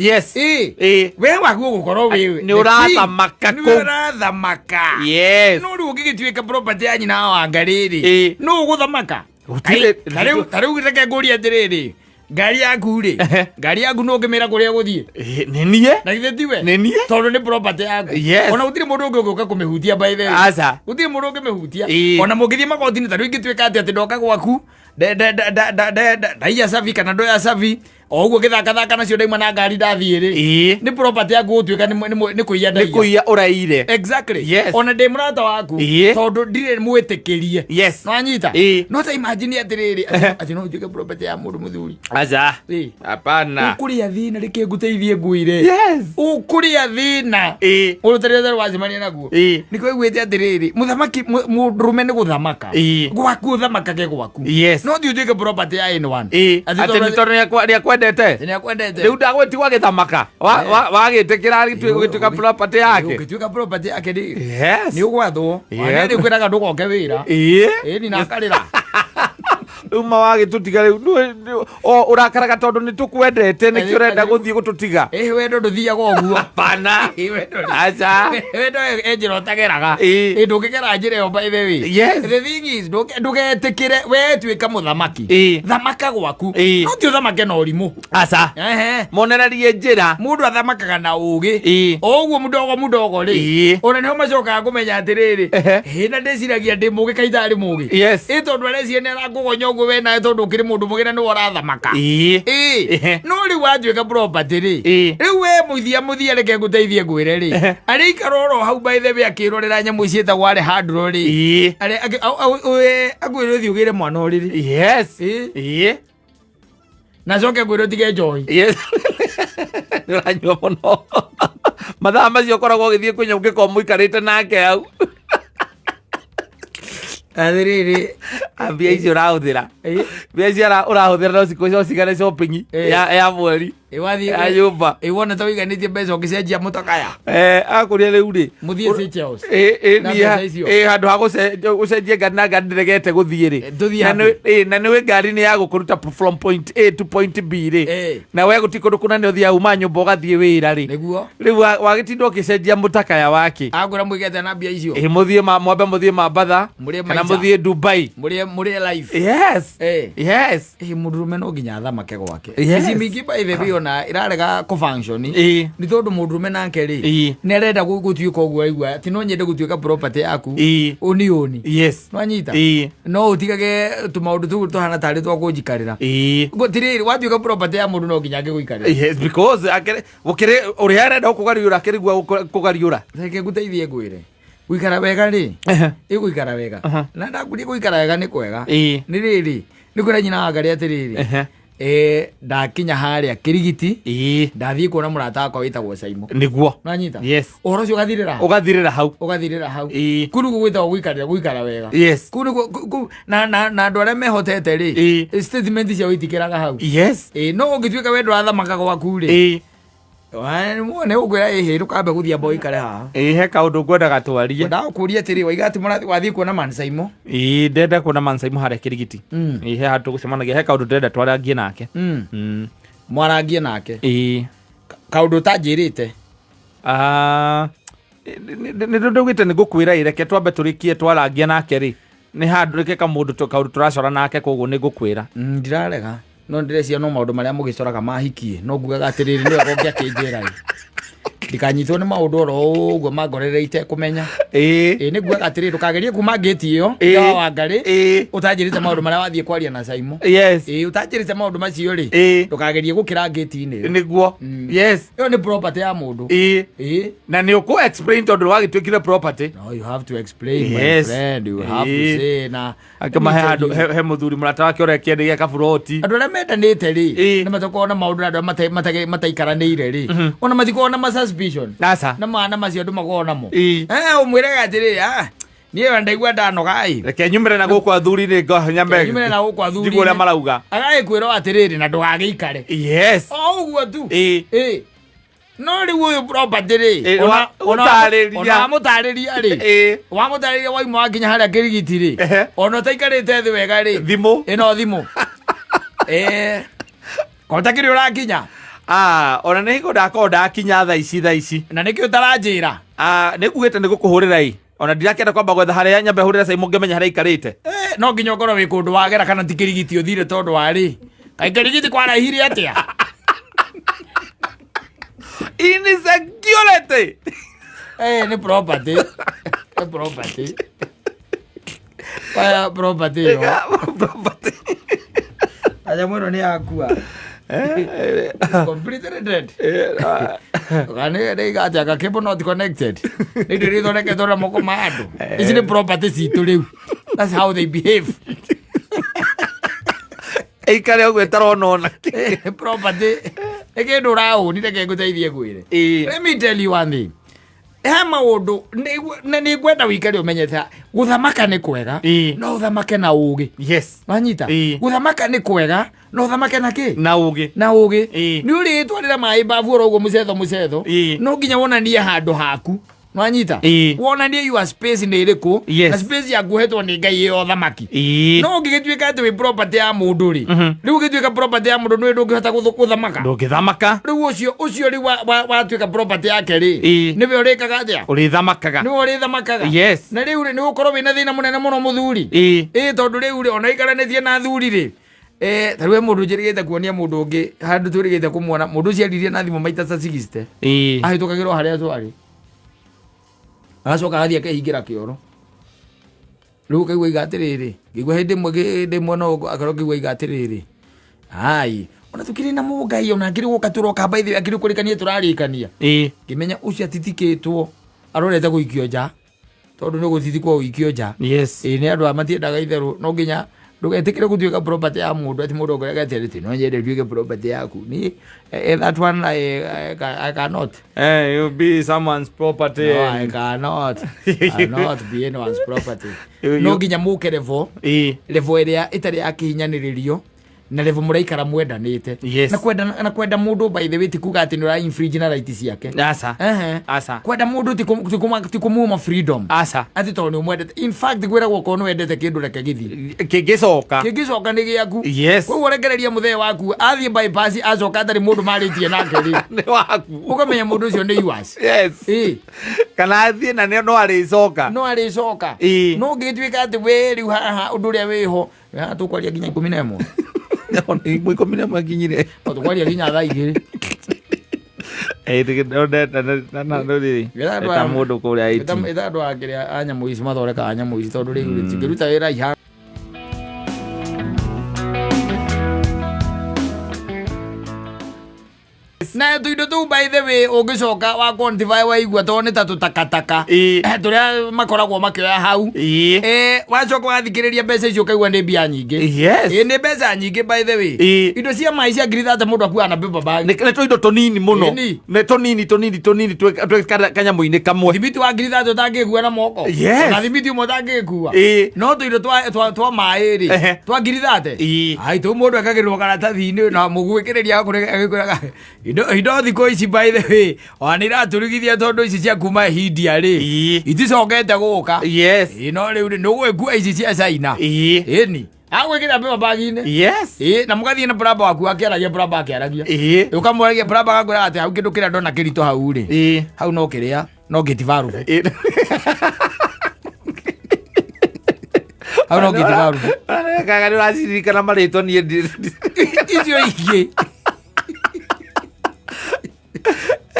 We waguo gũkorwo wĩ Nĩ ũrathamaka nĩ kũu. ũrathamaka. Yes. No rĩu ũngĩgĩtuĩka property ya nyina wa Wanga rĩrĩ, nũ ũgũthamaka? Gũtirĩ. Ta rĩu reke ngũrie atĩrĩrĩ, ngari yaku rĩ, ngari yaku nũ ũngĩmĩra kũrĩa gũthiĩ? Nĩ niĩ. Na githĩ tiwe? Nĩ niĩ. Tondũ nĩ property yaku. Ona gũtirĩ mũndũ ũngĩ ũngĩũka kũmĩhutia, by the way. Aca. Gũtirĩ mũndũ ũngĩmĩhutia. Ona mũngĩthiĩ magoti-inĩ, ta rĩu ingĩtuĩka atĩ ndoka gwaku ndaiya cabi kana ndoya cabi o ũguo ngĩthakathaka nacio, ndaima na ngari ndathiĩ rĩ, nĩ property yaku gũtuĩka nĩ kũiya Nĩ ndaiya. kũiya ũraire. Ona ndĩ mũrata waku, tondũ ndirĩ mwĩtĩkĩrie. Nwanyita? No ta imagine atĩrĩrĩ, atĩ no ũtuĩke property ya mũndũ mũthuri. Aca. Hapana. Ũkũrĩa thĩna, reke ngũteithie ngwĩre. Ũkũrĩa thĩna ũrũtarĩre wacemania naguo. Nĩkĩo iguĩte atĩrĩrĩ, mũthamaki mũndũrũme nĩ gũthamaka gwaku, ũthamakage gwaku. No ti ũtuĩke property ya anyone. Atĩ Atĩ nĩ tondũ nĩ akwendete. Nĩ akwendete. Rĩu ndagwĩtigwo agĩthamaka. Wagĩtĩkĩra gĩtuĩka property yake. Ũngĩtuĩka property yake rĩ, nĩ ũgwathwo. Yes. Nĩ kwĩraga ndũgoke wĩra. Ĩni na akarĩra. Rĩu ma wagĩtũtiga rĩu o ũrakaraga tondũ nĩ tũkwendete, nĩkĩo ũrenda gũthiĩ gũtũtiga. Ĩ wendo ndũthiaga ũguo. Hapana. Ĩ wendo Aca. Wendo e njĩra ũtageraga. Ĩ ndũngĩgera njĩra ĩyo, by the way. The thing is ndũgetĩkĩre we tuĩka mũthamaki. Thamaka gwaku. No ti ũthamake na ũrimũ. Aca. Ehe. Monererie njĩra. Mũndũ athamakaga na ũgĩ. O ũguo mũdogo mũdogo rĩ, ona nĩho macokaga kũmenya atĩrĩrĩ, ĩ na ndĩciragia ndĩ mũgĩ kaĩ itarĩ mũgĩ. Ĩ tondũ areciria nĩ arakũgonya ũguo we nawe, tondũ ũkĩrĩ mũndũ mũgĩ na nĩwe ũrathamaka. Ĩ no rĩu watuĩka property rĩ, rĩu we mũthia mũthia reke ngũteithie ngwĩre rĩ, arĩikara oro hau, by the way, akĩrorera nyamũ ciĩtagwo Alejandro rĩ, akwĩre ũthiĩ ũgĩre mwana ũrĩrĩ. Na coke ngwĩre ũtige njohi. Yes. Nĩ ũranyua mũno. Mathaa macio ũkoragwo ũgĩthiĩ kwĩnya ũngĩkorwo mũikarĩte nake hau. Atĩrĩrĩ. Mbia icio ũrahũthĩra, mbia icio ũrahũthĩra no cikũ no cigane shopping ya mweri ya nyũmba. Ĩ, wona ta ũiganĩtie mbeca ũgĩcenjia mũtakaya. Eh, akũria rĩu rĩ Mũthiĩ Seychelles. Ĩ, Na niĩ mbeca icio. Ĩ, handũ ha gũcenjia ngari na ngari ndĩregete gũthiĩ rĩ. Eh, tũthiĩ Na happy. na nĩ ngari nĩ ya gũkũruta from point A to point B rĩ, na we gũtirĩ kũndũ kũnene ũthiaga, uma nyũmba ũgathiĩ wĩra rĩ. Rĩu wagĩtinda ũgĩcenjia mũtakaya wake? Akwĩra mwĩgete na mbia icio. Ĩ, mũthiĩ mwambe mũthiĩ Mambatha Mũrĩe kana maica. mũthiĩ Dubai. Mũrĩe life. Yes. Yes. Ĩ, mũndũrũme no nginya athamake gwake. Yes. Mĩciĩ mĩingĩ, by the way, ona ĩrarega kũ-function nĩ tondũ mũndũrũme nake rĩ, nĩ arenda gũtuĩka ũguo, aigua atĩ no nyende gũtuĩka property yaku. Ũni ũni. Nwanyita? No ũtigage tũmaũndũ tũu tũhana tarĩ twa kũnjikarĩra. Gũtirĩ watuĩka property ya mũndũ, no nginya angĩgũikarĩra. Yes, because gũkĩrĩ ũrĩa arenda gũkũgariũra, akĩrigua kũgariũra. Reke ngũteithie, ngwĩre gũikara wega rĩ, ĩgũikara wega na ndakuria gũikara wega nĩ kwega. Nĩ rĩrĩ, nĩ kwĩra nyina wa Ngarĩ atĩrĩrĩ, ndakinya harĩa Kĩrigiti, ndathiĩ kuona mũrata wakwa wĩtagwo Caimo. Nwanyita? Yes. Ũhoro ũcio ũgathirĩra hau. Ũgathirĩra hau. Ũgathirĩra hau. Kũu nĩguo gwĩtagwo gũikarĩra, gũikara wega. Kũu nĩguo na andũ arĩa mehotete rĩ, statement ciao itikĩraga hau. Ĩ, no ũngĩtuĩka we ndũrathamaka gwaku rĩ, nĩ gũkwĩra ĩhĩ, ndũkambe gũthiĩ, amba ũikare haha. Ĩ, he kaũndũ ngwendaga twarie. Ndagũkũria atĩrĩ, waiga atĩ mũrathi wathiĩ kuona Man Saimo. Ĩ, ndĩrenda kuona Mansaimu harĩa Kĩrigiti. Ĩ, he handũ tũgũcemanagia, he kaũndũ ndĩrenda twarangie nake. Mwarangie nake? Kaũndũ ũtanjĩrĩte? Ah, nĩ ndaugĩte nĩ ngũkwĩra. Ĩ, reke twambe tũrĩkie twarangia nake rĩ, nĩ handũ reke kamũndũ kaũndũ tũracora nake, koguo nĩ ngũkwĩra. Ndirarega, no ndĩrecia no maũndũ marĩa mũgĩcoraga mahikie, no ngugaga atĩrĩrĩ, nĩ wega ũngĩakĩnjĩra ĩ, ndikanyitwo nĩ maũndũ oro ũguo mangorere itekũmenya. Ĩ, nĩ ngugaga atĩrĩrĩ, ndũkagerie kuma ngĩti ĩyo ya Wangarĩ ũtanjĩrĩte maũndũ marĩa wathiĩ kwaria na Saimo. Ĩ, ũtanjĩrĩte maũndũ macio rĩ, ndũkagerie gũkĩra ngĩti-inĩ ĩyo. Nĩguo, yes. Ĩyo nĩ property ya mũndũ. Ĩ. Na nĩ ũkũ explain tondũ wagĩtuĩkire property. No, you have to explain, my friend. You have to say na Akĩmahe handũ he mũthuri mũrata wake ũrĩa kĩendegia kaburoti. Andũ arĩa mendanĩte rĩ, Ĩ. nĩ matakoragwo na maũndũ, na andũ arĩa mataikaranĩire rĩ, ona matikoragwo na ma suspicion. Aca. Na mana macio andũ makoragwo namo. Ĩ. Ũmwĩraga atĩrĩrĩ, ah, niĩ ona ndaigua ndanoga ĩ. Reke nyumĩre na gũkũ athuri nĩ nyambe nyumĩre na gũkũ athuri. Njigue ũrĩa marauga. Agagĩkwĩra atĩrĩrĩ, na ndũgagĩikare o ũguo tu. Ĩ, no rĩu ũyũ property rĩ, Ĩ, ũtarĩria. ona wamũtarĩria rĩ, wamũtarĩria, waima wakinya harĩa Kĩrigiti rĩ, ona ũtaikarĩte thĩ wega rĩ, Thimũ. Ĩno thimũ ko ũtakĩrĩ ũrakinya. Ah, ona nĩ hingo ndakorwo ndakinya thaa ici thaa ici. Na nĩkĩ ũtaranjĩra? Ah, nĩ ngugĩte nĩ gũkũhũrĩra ĩ, ona ndirakĩenda kwamba gwetha harĩa nyambe hũrĩre Caimũ ngĩmenya harĩa aikarĩte. Eh, no nginya ũkorwo wĩ kũndũ wagera, kana ti Kĩrigiti ũthire, tondũ warĩ kaĩ Kĩrigiti kwaraihire atĩa? Insecurity. Eh, nĩ property, nĩ property. Waya property ĩyo. Property. Aya mweno nĩ yakua. It's completely dead. Kana nĩ gatia cable not connected. Nĩ indo iria ithondeketwo na moko ma andũ. Ici nĩ property citũ rĩu. That's how they behave. Ĩikare ũguo ĩtarona ona. Property nĩ kĩndũ ũraũni, reke ngũteithie ngwĩre. Let me tell you one thing. He maũndũ na nĩ ngwenda wĩikare ũmenyete gũthamaka nĩ kwega, no ũthamake na ũgĩ. Wanyita? Gũthamaka nĩ kwega, no ũthamake na kĩ? Na ũgĩ. Na ũgĩ. Ĩ. Nĩ ũrĩtwarĩra maĩ mbabu oro ũguo mũcetho mũcetho. No nginya wonanie handũ haku, nwanyita? Wonanie your space nĩ ĩrĩkũ. Na space yaku ũhetwo nĩ Ngai ĩyo thamaki. No ũngĩgĩtuĩka atĩ wĩ property ya mũndũ rĩ, rĩu ũgĩtuĩka property ya mũndũ, nĩ ndũngĩhota gũthamaka. Ndũngĩthamaka. Rĩu ũcio rĩu watuĩka property yake rĩ, nĩwe ũrĩkaga atĩa? Ũrĩthamakaga. Nĩwe ũrĩthamakaga. Na rĩu rĩ, nĩ ũgũkorwo wĩna thĩna mũnene mũno, mũthuri. Ĩ, tondũ rĩu rĩ, ona ikaranĩtie na athuri rĩ, ta rĩu he mũndũ njĩrĩgĩte kuonia mũndũ ũngĩ handũ twĩrĩgĩte kũmuona, mũndũ ũcio aririe na thimũ maita ta 60. Ahĩtũkagĩrwo harĩa twarĩ, agacoka agathiĩ akehingĩra kĩoro. Rĩu ũkaigua iga atĩrĩrĩ, ngĩigua hĩndĩ ĩmwe ndĩ mwena ũyũ, akorwo ngĩigua iga atĩrĩrĩ, ai, ona tũkĩrĩ na mũngai, ona akĩrĩ gũka tũroka, by the way, akĩrĩ kũrĩkania tũrarĩkania. Ngĩmenya ũcio atitikĩtwo, arorete gũikio nja, tondũ nĩ gũtitikwo ũikio nja. Ĩ, nĩ andũ a matiendaga itherũ, no nginya Ndũgetĩkĩre gũtuĩka property ya mũndũ atĩ mũndũ akwĩraga atĩ no nyende nduĩke property yaku. Ni that one I cannot. Eh, you'll be someone's property. No, I cannot. I cannot be anyone's property. No nginya mũke level level ĩrĩa ĩtarĩ ya kĩhinyanĩrĩrio na level mũraikara mwendanĩte. Yes. Na kwenda na kwenda mũndũ, by the way, ti kuga atĩ nĩ ũra infringe na right ciake. Aca. Ehe. Aca. Kwenda mũndũ ti kũmuma freedom Aca. atĩ tondũ nĩ ũmwendete. In fact, kwĩragwo okorwo nĩ wendete kĩndũ, reke gĩthiĩ. Kĩngĩcoka. Kĩngĩcoka nĩ gĩaku. Yes. Koguo rekereria mũthee waku athiĩ bypass, acoka atarĩ mũndũ marĩtie nake rĩ, Nĩ waku. ũkamenya mũndũ ũcio nĩ yours. Yes. Ĩ. Kana athiĩ na no arĩcoka. No arĩcoka. Ĩ. No ũngĩtuĩka atĩ we rĩu haha ũndũ ũrĩa wĩho haha tũkwaria nginya 11. 11 nginyire. No tũkwaria nginya thaa 2. Ĩtha andũ Eta mũndũ kũrĩa IT. Ĩtha andũ a kĩrĩa a nyamũ ici mathondekaga nyamũ ici, tondũ rĩu rĩ cingĩruta wĩra iha na tuindo tũu, by the way, ũngĩcoka wa quantify waigua tondũ nĩ ta tũtakataka tũrĩa makoragwo makĩoya hau. Wacoka wathikĩrĩria mbeca icio ũkaigua nĩ mbia nyingĩ. Ĩ, nĩ mbeca nyingĩ, by the way. Indo cia maĩ cia 30,000 mũndũ akuaga na paper bag. Nĩ tũindo tũnini mũno. Ĩni. Nĩ tũnini tũnini tũnini twĩ kanyamũ-inĩ kamwe. Thimiti wa 30,000 ũtangĩkua na moko. Ona thimiti ũmwe ũtangĩkua. No tũindo twa maĩ rĩ, twa 30,000. Ai, tũu mũndũ ekagĩrĩrwo karatathi-inĩ na mũgwĩkĩrĩria agakũrĩraga indo thikũ ici, by the way, ona nĩ iratũrugithia tondũ ici cia kuma India rĩ, iticokete gũka. Ĩ, no rĩu rĩ, nĩ ũgwĩkua ici cia China. Ĩni agwĩkĩra paper bag-inĩ. Ĩ, na mũgathiĩ na plumber waku akĩaragia, plumber akĩaragia, ũkamwaragia, plumber agakwĩra atĩ hau kĩndũ kĩrĩa ndona kĩritũ hau rĩ, hau no kĩrĩa no gate valve. Hau no gate valve. Kaga nĩ ũraciririkana marĩtwa niĩ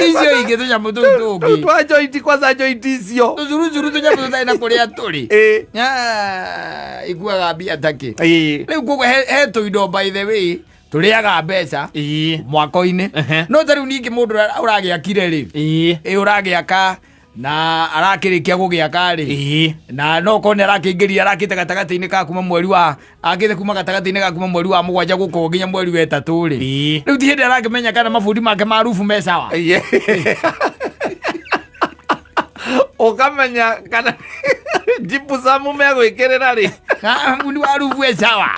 Icio ingĩ tũnyamũ tũu tũngĩ twa joint, kwanza joint icio. Tũcurucuru, tũnyamũ tũtarĩ na kũrĩa tũrĩ. Ah, ikuaga mbia takĩ. Rĩu koguo he tũindo, by the way, tũrĩaga mbeca mwako-inĩ. No ta rĩu ningĩ mũndũ ũragĩakire rĩ, ĩ ũragĩaka na arakĩrĩkia gũgĩaka rĩ, na no korwo nĩ arakĩingĩria, arakĩte gatagatĩ-inĩ ka kuma mweri wa akĩte kuma gatagatĩ-inĩ ka kuma mweri wa mũgwanja gũkũ nginya mweri wa ĩtatũ rĩ, rĩu ti hĩndĩ arakĩmenya kana mabundi make ma rubu me sawa. Ũkamenya kana jipusamu megwĩkĩrĩra rĩ. Ah, bundi wa rubu e sawa,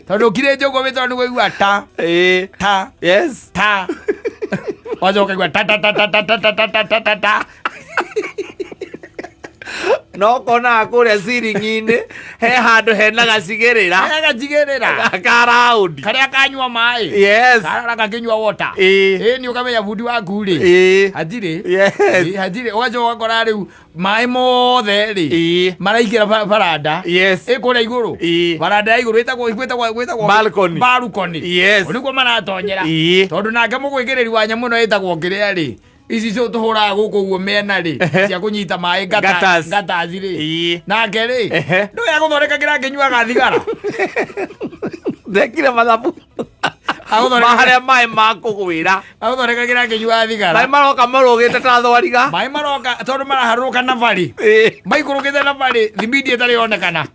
tondũ ũkirĩte ũguo wĩ tondũ nĩ kũigua ta ta ta, wacoka igua ta ta ta ta ta ta ta ta ta ta ta ta. No konaga kũrĩa ciringi-inĩ he handũ hena gacigĩrĩra. Karĩa gacigĩrĩra. Ka raũndi. Karĩa kanyua maĩ. Karara gakĩnyua water. Ĩ, nĩ ũkamenya bundi waku rĩ, hatirĩ. Ĩ, hatirĩ. Ũgacoka ũgakora rĩu maĩ mothe rĩ, maraingĩra baranda ĩ kũrĩa igũrũ. Baranda ya igũrũ ĩtagwo Balcony. Balcony. Nĩguo maratonyera. Tondũ nake mũgwĩkĩrĩri wa nyamũ ĩno ĩtagwo kĩrĩa rĩ, ici cio tũhũraga gũkũ ũguo mĩena rĩ, cia kũnyita maĩ. Gutters. Gutters rĩ, nake rĩ, ndũĩ agũthondeka kĩrĩa akĩnyuaga thigara. Ndekire mathabu Agũthondeka ma harĩa maĩ makũgwĩra. Agũthondeka kĩrĩa akĩnyuaga thigara. Maĩ maroka marũgĩte ta thwariga. Maĩ maroka tondũ maraharũrũka na bari, maikũrũkĩte na bari, thimindi ĩtarĩ yonekana.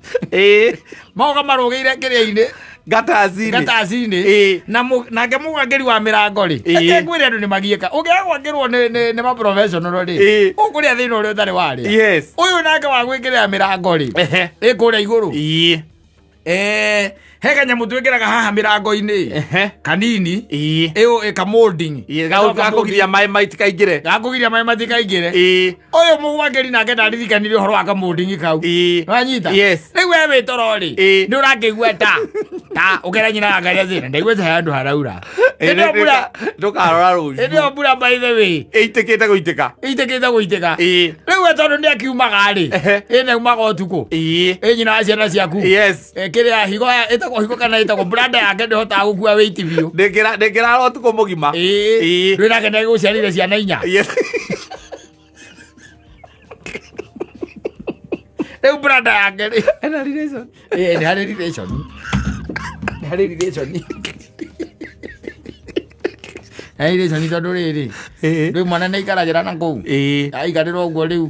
Magoka marũgĩire kĩrĩa-inĩ. Gataci-inĩ. Gataci-inĩ. Na nake mũgwangĩri wa mĩrango rĩ, reke ngwĩre, andũ nĩ magiĩka ũngĩaga gwakĩrwo nĩ ma professional rĩ, ũkũrĩa thĩna ũrĩa ũtarĩ warĩa. Ũyũ nake wa gwĩkĩrĩra mĩrango rĩ, ĩ kũrĩa igũrũ. He kanyamũ twĩkĩraga haha mĩrango-inĩ kanini, ĩyo ĩka molding. Gakũgiria maĩ maitikaingĩre. Gakũgiria maĩ matikaingĩre. Ũyũ mũgwangĩri nake ndaririkanire ũhoro wa kamolding kau. Wanyita? Yes. Rĩu we wĩ toro rĩ, nĩ ũrakĩigua ta ta ũkera nyina wa Ngai atĩ ndaigua ta handũ haraura. Hĩndĩ ĩyo mbura Ndũkarora hĩndĩ rũciũ. Ĩyo mbura, by the way, Ĩitĩkĩte gũitĩka. Ĩitĩkĩte gũitĩka. Rĩu we tondũ nĩ akiumaga rĩ, ĩna umaga ũtukũ. Ĩ nyina wa ciana ciaku. Kĩrĩa higo ĩtagwo higo kana ĩtagwo branda yake ndĩhotaga gũkua wĩiti biũ. Ndĩngĩrara ũtukũ mũgima. Ndwĩ nake nĩ gũciarire ciana inya. Rĩu branda yake rĩ, Ena relation. Ĩ, nĩ harĩ relation, nĩ harĩ relation. Airĩconi tondũ rĩrĩ ndwĩ mwana nĩ aikaragĩra na kũu. Aikarĩra ũguo rĩu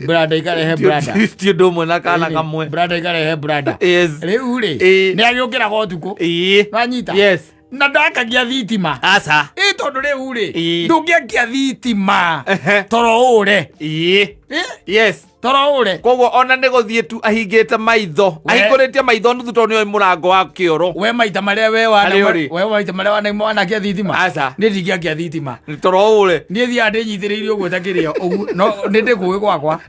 brada ikarehe brada. Ti ũndũ ũmwe na kana kamwe. Brada ikarehe brada. Yes. Rĩu rĩ nĩ agĩũkĩraga ũtukũ. Wanyita? Yes. Na ndakagia thitima. Aca. Ĩ tondũ rĩu rĩ ndũngĩakia thitima toro ũre. Yes. Toro ũre. Koguo ona nĩ gũthiĩ tu ahingĩte maitho, ahingũrĩtie maitho nuthu tondũ nĩoĩ mũrango wa kĩoro. We maita marĩa we wana Harĩa ũrĩ? we maita marĩa wana wanakia thitima. Aca. Niĩ ndingĩakia thitima. Toro ũre. Niĩ thiaga ndĩnyitĩrĩire ũguo ta kĩrĩa ũguo no nĩ ndĩkũĩ gwakwa.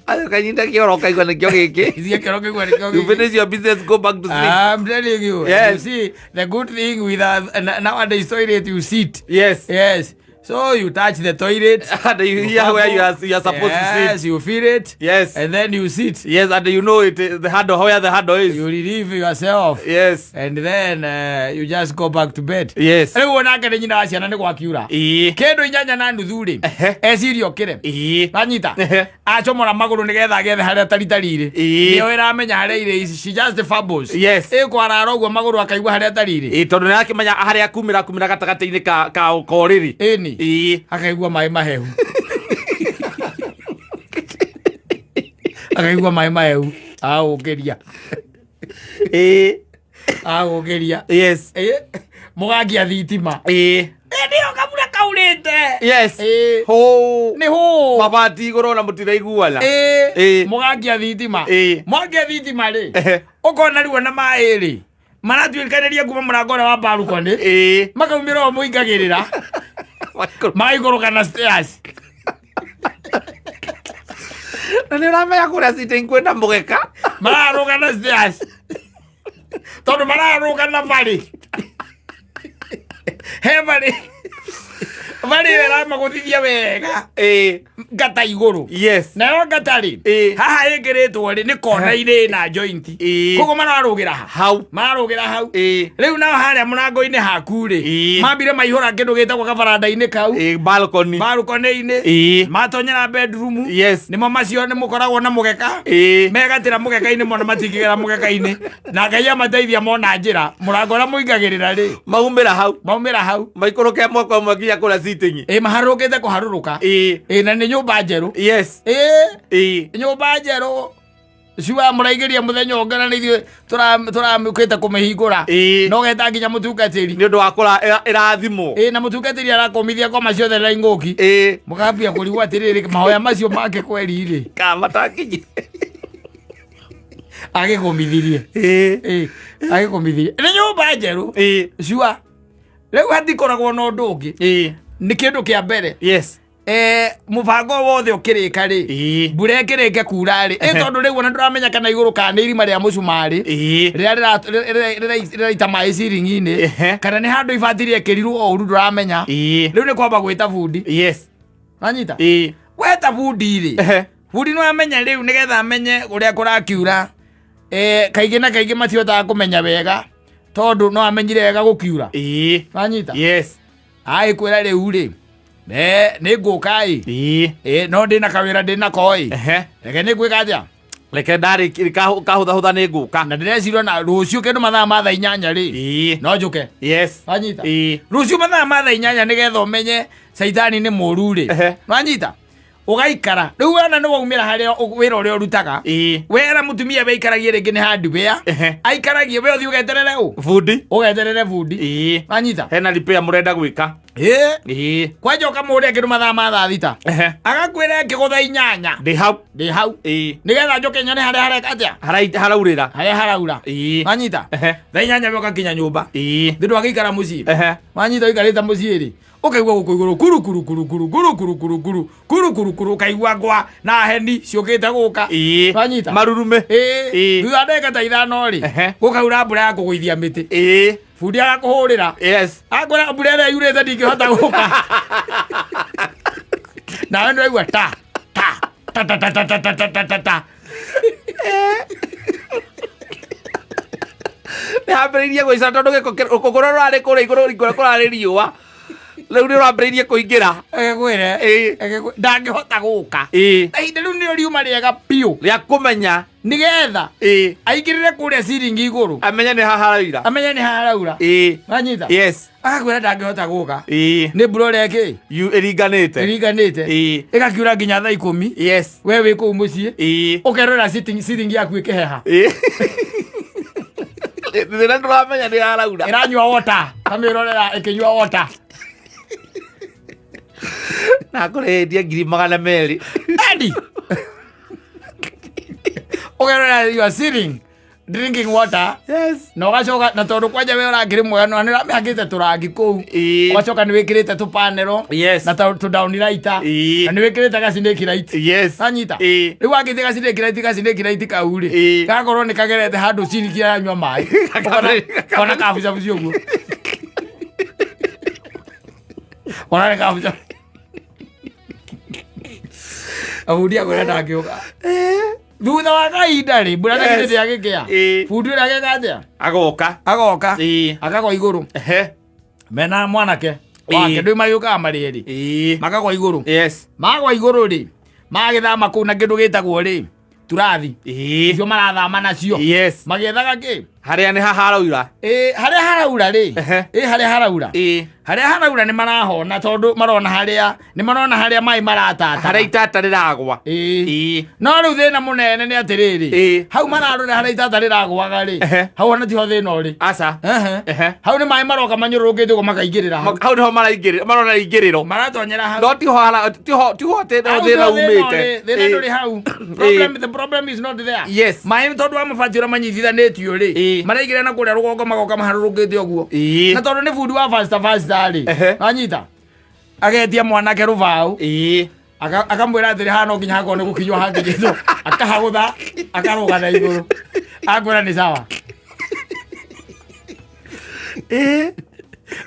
Ayo kanyita kĩoro ũkaigua nĩkĩo gĩkĩ. Ithiĩ kĩoro kĩgua nĩkĩo You gĩkĩ. finish your business, go back to sleep. I'm telling you. Yes. You see, the good thing with nowadays toilet you sit. Yes. Yes. So you touch the toilet. And you hear where you are supposed to sit. Yes, you feel it. Yes. And then you sit. Yes, and you know it, the handle, where the handle is. You relieve yourself. Yes. And then you just go back to bed. Yes. Rĩu onake nĩ nyina wa ciana nĩ gwakiura. Kĩndũ 8:30 rĩ. Eciria okĩre. Wanyita. Acomora magũrũ nĩgetha agethe harĩa taritari irĩ. Nĩyo ĩramenya harĩa irĩ ici. She just fumbles. Yes. Ĩkwarara ũguo magũrũ akaigua harĩa tarirĩ. Ĩĩ, tondũ nĩ arakĩmenya harĩa kumĩra kumĩra gatagatĩ-inĩ ka korĩrĩ. Ĩni. Akaigua maĩ mahehu. Akaigua maĩ mahehu. Agũkĩria. Agũkĩria. Yes. Mũgakia thitima. Nĩyo kabura kaurĩte. Yes. Hũ. Nĩ hũ. Mabati igũrũ ona mũtiraiguana. Mũgakia thitima. Mwakia thitima rĩ. Ũkona rĩu ona maĩ rĩ. Maratuĩkanĩria kuma mũrango ũrĩa wa balcony. Makaumĩra o mũingagĩrĩra. Magaikũrũka na stairs. Na nĩ ũramenya kũrĩa sitting kwĩna mũgeka. Mararũga na stairs. Tondũ mararũga na barĩ. He barĩ. Barĩ ĩyo ĩramagũthithia wega. Ngata igũrũ. Yes. Nayo ngata rĩ. Haha ĩkĩrĩtwo rĩ nĩ kona-inĩ ĩna joint. Koguo mararũgĩra ha. Hau. Mararũgĩra hau. Rĩu nao harĩa mũrango-inĩ haku rĩ. Mambire maihũra kĩndũ gĩtagwo kabaranda-inĩ kau. Balcony. Balcony-inĩ. Matonyera bedroom. Yes. Nĩmo macio nĩ mũkoragwo na mũgeka. Megatĩra mũgeka-inĩ mona matingĩgera mũgeka-inĩ. Na Ngai amateithia mona njĩra. Mũrango ũrĩa mũingagĩrĩra rĩ. Maumĩra hau. Maumĩra hau. Maikũrũke ĩmwe kwa ĩmwe nginya kũrĩa sitting. Maharũrũkĩte kũharũrũka. Na nĩ nyũmba njerũ. Yes. Nyũmba njerũ. Cua mũraigĩria mũthenya ũngĩ na nĩ ithuĩ tũramũkĩte kũmĩhingũra. No geta nginya mũtungatĩri. Nĩ ũndũ wa kũra ĩrathimwo. Na mũtungatĩri arakũmithia ngoma ciothe na ingũki. Mũkambia kũrigwo atĩrĩrĩ mahoya macio make kweri rĩ. Kamatakinyi. Agĩkũmithirie. Agĩkũmithirie. Nĩ nyũmba njerũ. Cua. Rĩu hatikoragwo na ũndũ ũngĩ. Nĩ kĩndũ kĩa mbere. Yes. Mũbango wothe ũkĩrĩka rĩ, mbura ĩkĩrĩke kura rĩ, tondũ rĩu ona ndũramenya kana igũrũ kana nĩ irima rĩa mũcumarĩ rĩrĩa rĩraita maĩ ciringi-inĩ, kana nĩ handũ ibati rĩekĩrirwo o ũru ndũramenya. Rĩu nĩ kwamba gwĩta bundi. Yes. Wanyita? Weta bundi rĩ, bundi no amenye rĩu nĩgetha amenye ũrĩa kũrakiura. Kaingĩ na kaingĩ matihotaga kũmenya wega tondũ no amenyire wega gũkiura. Wanyita? Yes. Agĩkwĩra rĩu rĩ, nĩ ngũka ĩ. No ndĩna kawĩra ndĩnako ĩ. Reke nĩ ngwĩka atĩa? Reke ndarĩ kahũthahũtha nĩ ngũka. Na ndĩreciria ona rũciũ kĩndũ mathaa ma thaa 8 rĩ. No njũke. Yes. Wanyita? Rũciũ mathaa ma thaa 8 nĩgetha ũmenye caitani nĩ mũru rĩ. Wanyita? Ũgaikara. Rĩu wona nĩ waumĩra harĩa wĩra ũrĩa ũrutaga. Wera mũtumia we aikaragie rĩngĩ nĩ hardware. Aikaragie we ũthiĩ ũgeterere ũ? Bundi. Ũgeterere bundi. Wanyita? Hena repair mũrenda gwĩka. Kwanja ũkamũria kĩndũ mathaa ma thaa 6. Agakwĩra ĩkĩgũtha 8. Ndĩ hau. Ndĩ hau. Nĩgetha njoke nyone harĩa hareka atĩa? Haraurĩra. Harĩa haraura. Wanyita? Thaa 8 we ũgakinya nyũmba. Thĩ ndwagĩikara mũciĩ. Wanyita ũikarĩte mũciĩ rĩ. Ũkaigua gũkũ igũrũ kuru kuru kuru kuru kuru kuru kuru kuru kuru kuru kuru ũkaigua ngwa na heni ciũkĩte gũka. Wanyita? Marurume. Thutha wa ndagĩka ta 5 rĩ, gũkaura mbura ya kũgũithia mĩtĩ. Bundi agakũhũrĩra. Yes. Akwĩra mbura ĩrĩa yurĩte ndingĩhota gũka. Nawe nĩwaigua ta ta ta ta ta ta ta ta ta ta ta ta. Nĩ hambĩrĩirie gwĩcora tondũ gĩko rũkũngũ rũrĩa rũrarĩ kũrĩa igũrũ kũrarĩ riũa. Rĩu nĩ ũrambĩrĩirie kũingĩra. Reke ngwĩre. Reke ndangĩhota gũka. Na ihinda rĩu nĩrĩo riuma rĩega biũ. Rĩa kũmenya. Nĩgetha aingĩrĩre kũrĩa ciringi igũrũ. Amenye nĩ haha haraura. Amenye nĩ haha haraura. Wanyita? Yes. Agakwĩra ndangĩhota gũka. Nĩ mbura ũrĩa ĩkĩ? Yu ĩringanĩte. Ĩringanĩte. Ĩgakiura nginya thaa 10. Yes. We wĩ kũu mũciĩ. Ũkerorera sitting yaku ĩkĩheha. Thĩna ndũramenya nĩ haraura. Ĩranyua water. Kamĩrorera ĩkĩnyua water. Na ngũrĩhĩtie 200,000. Eddie. Ũkerorera you are sitting drinking water. Yes. Na ũgacoka na tondũ kwanja we ũrakĩrĩ mwega na nĩ ũramĩhakĩte tũrangi kũu. Ũgacoka nĩ wĩkĩrĩte tũpanero. Yes. Na tũ down lighter. Na nĩ wĩkĩrĩte ga snake light. Yes. Anyita. Rĩu wakĩte ga snake light, ga snake light kau rĩ. Gakorwo nĩ kagerete handũ ciringi yaranyua maĩ. Kona kabucabuci ũguo. Kona nĩ kabuca. Abundi akwĩra ndangĩũka. Thutha wa kahinda rĩ, mbura na Yes. githĩ ndĩagĩkĩa. Bundi ũrĩa ageka atĩa? Agoka. Agoka. Akagwa igũrũ. Mena mwanake wake ndũĩ magĩũkaga marĩ erĩ. Makagwa igũrũ. Yes. Magwa igũrũ rĩ, magĩthama kũu na kĩndũ gĩtagwo rĩ, turathi. Icio marathama nacio. Yes. Magĩethaga kĩ? Harĩa nĩ haha haraura. Harĩa haraura rĩ. Harĩa haraura. Harĩa haraura nĩ marahona tondũ marona harĩa, nĩ marona harĩa maĩ maratata. Harĩa itata rĩragwa. No rĩu thĩna mũnene nĩ atĩrĩrĩ. Hau mararora harĩa itata rĩragwaga rĩ. Hau ona tiho thĩna ũrĩ. Aca. Hau nĩ maĩ maroka manyũrũrũkĩte ũguo makaingĩrĩra hau. Hau nĩho maraingĩrĩra, marona ingĩrĩro. Maratonyera hau. No tiho hara, tiho, tiho atĩ Hau thĩna tiho thĩna umĩte. ũrĩ, thĩna ndũrĩ hau. Problem, the problem is not there. Yes. Maĩ tondũ wa mabati ũrĩa manyitithanĩtio rĩ. Maraingĩra na kũrĩa rũgongo magoka maharũrũkĩte ũguo. Na tondũ nĩ bundi wa faster faster rĩ. Wanyita? Agetia mwanake rũbaũ. Akamwĩra atĩrĩ haha no nginya hakorwo nĩ gũkinywo hakinyĩtwo. Akahagũtha, akarũga na igũrũ. Akwĩra nĩ sawa.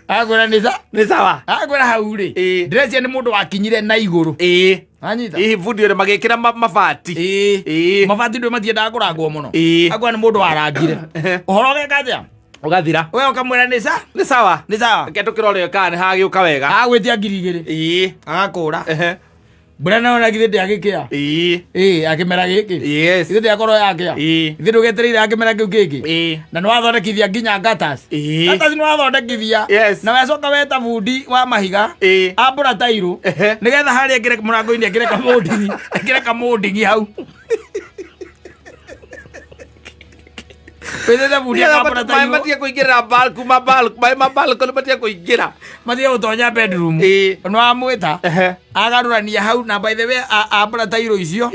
Akwĩra nĩ Nĩ sawa. Akwĩra hau rĩ. Ndĩreciria nĩ mũndũ wakinyire na igũrũ. Wanyita? Hihi bundi ũrĩa magĩkĩra mabati. Mabati ndũ matiendaga kũrangwo mũno. Akwĩra nĩ mũndũ warangire. Ũhoro ũgeka atĩa? Ũgathira. We ũkamwĩra nĩ sa? Nĩ sawa. Nĩ sawa. Reke tũkĩrore kana nĩ hagĩũka wega. Agagwĩtia 2,000. Agakũra. Mbura nayo na githĩ ndĩagĩkĩa. Akĩmera gĩkĩ. Yes. Githĩ ndĩakorwo yakĩa. Githĩ ndũgetereire akĩmera kĩu kĩngĩ. Na nĩwathondekithia nginya gutters. Gutters nĩwathondekithia. Yes. Na wacoka weta bundi wa mahiga. Ambũra tairũ. Nĩgetha harĩa ekĩre mũrango-inĩ ekĩre kamũndingi. Ekĩre kamũndingi hau. Wĩthete bundi akambũra Maĩ tairũ. matige kũingĩrĩra kuma maĩ ma balcony matige kũingĩra. Matige gũtonya bedroom. Nĩwamwĩta. Agarũrania hau na by the way ambũra tairũ icio.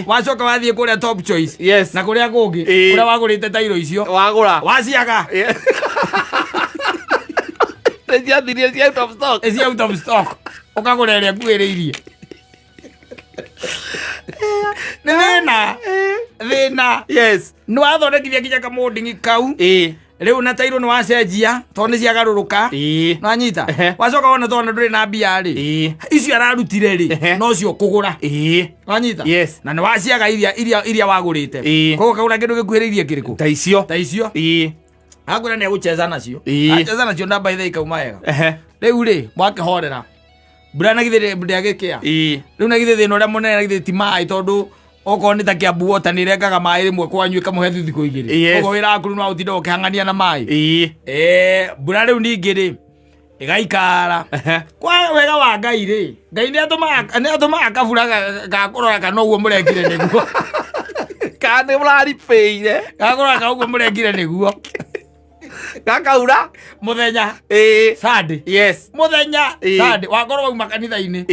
Wacoka wathiĩ kũrĩa Top Choice. Yes. Na kũrĩa kũngĩ. Kũrĩa wagũrĩte tairũ icio. Wagũra. Waciaga. Nĩ ciathirie ci out of stock. Nĩ ci out of stock. Ũkagũra ĩrĩa ĩkuhĩrĩirie. Nĩ thĩna. Thĩna. Yes. Nĩ wathondekithia nginya kamũndingi kau. Rĩu na tairũ nĩ wacenjia tondũ nĩ ciagarũrũka. Nĩwanyita? Wacoka wona tondũ ndũrĩ na mbia rĩ. Icio ararutire rĩ, nocio kũgũra. Wanyita? Yes. Na nĩ waciaga iria wagũrĩte. Koguo ũkagũra kĩndũ gĩkuhĩrĩirie kĩrĩkũ? Ta icio. Ta icio. Akwĩra nĩ egũcheza nacio. Acheza nacio namba ithe ikauma wega. Rĩu rĩ, mwakĩhorera. Mbura na githĩ ndĩagĩkĩa. Rĩu na githĩ thĩna ũrĩa mũnene na githĩ ti maĩ tondũ okorwo nĩ ta Kiambu Water nĩ ĩrengaga maĩ rĩmwe kwanyu ĩkamũhe thikũ igĩrĩ. Yes. Koguo wĩra waku rĩu no ũtinde ũkĩhang'ania na maĩ. Mbura rĩu ningĩ rĩ, ĩgaikara. Kwa wega wa Ngai rĩ, Ngai nĩ atũmaga kabura ga kũrora kana ũguo mũrekire nĩguo. Kana nĩ mũraribĩire. Ga kũrora kana ũguo mũrekire nĩguo. Gakaura. Mũthenya. Sunday. Yes. Mũthenya. Sunday. Wakorwo wauma kanitha-inĩ.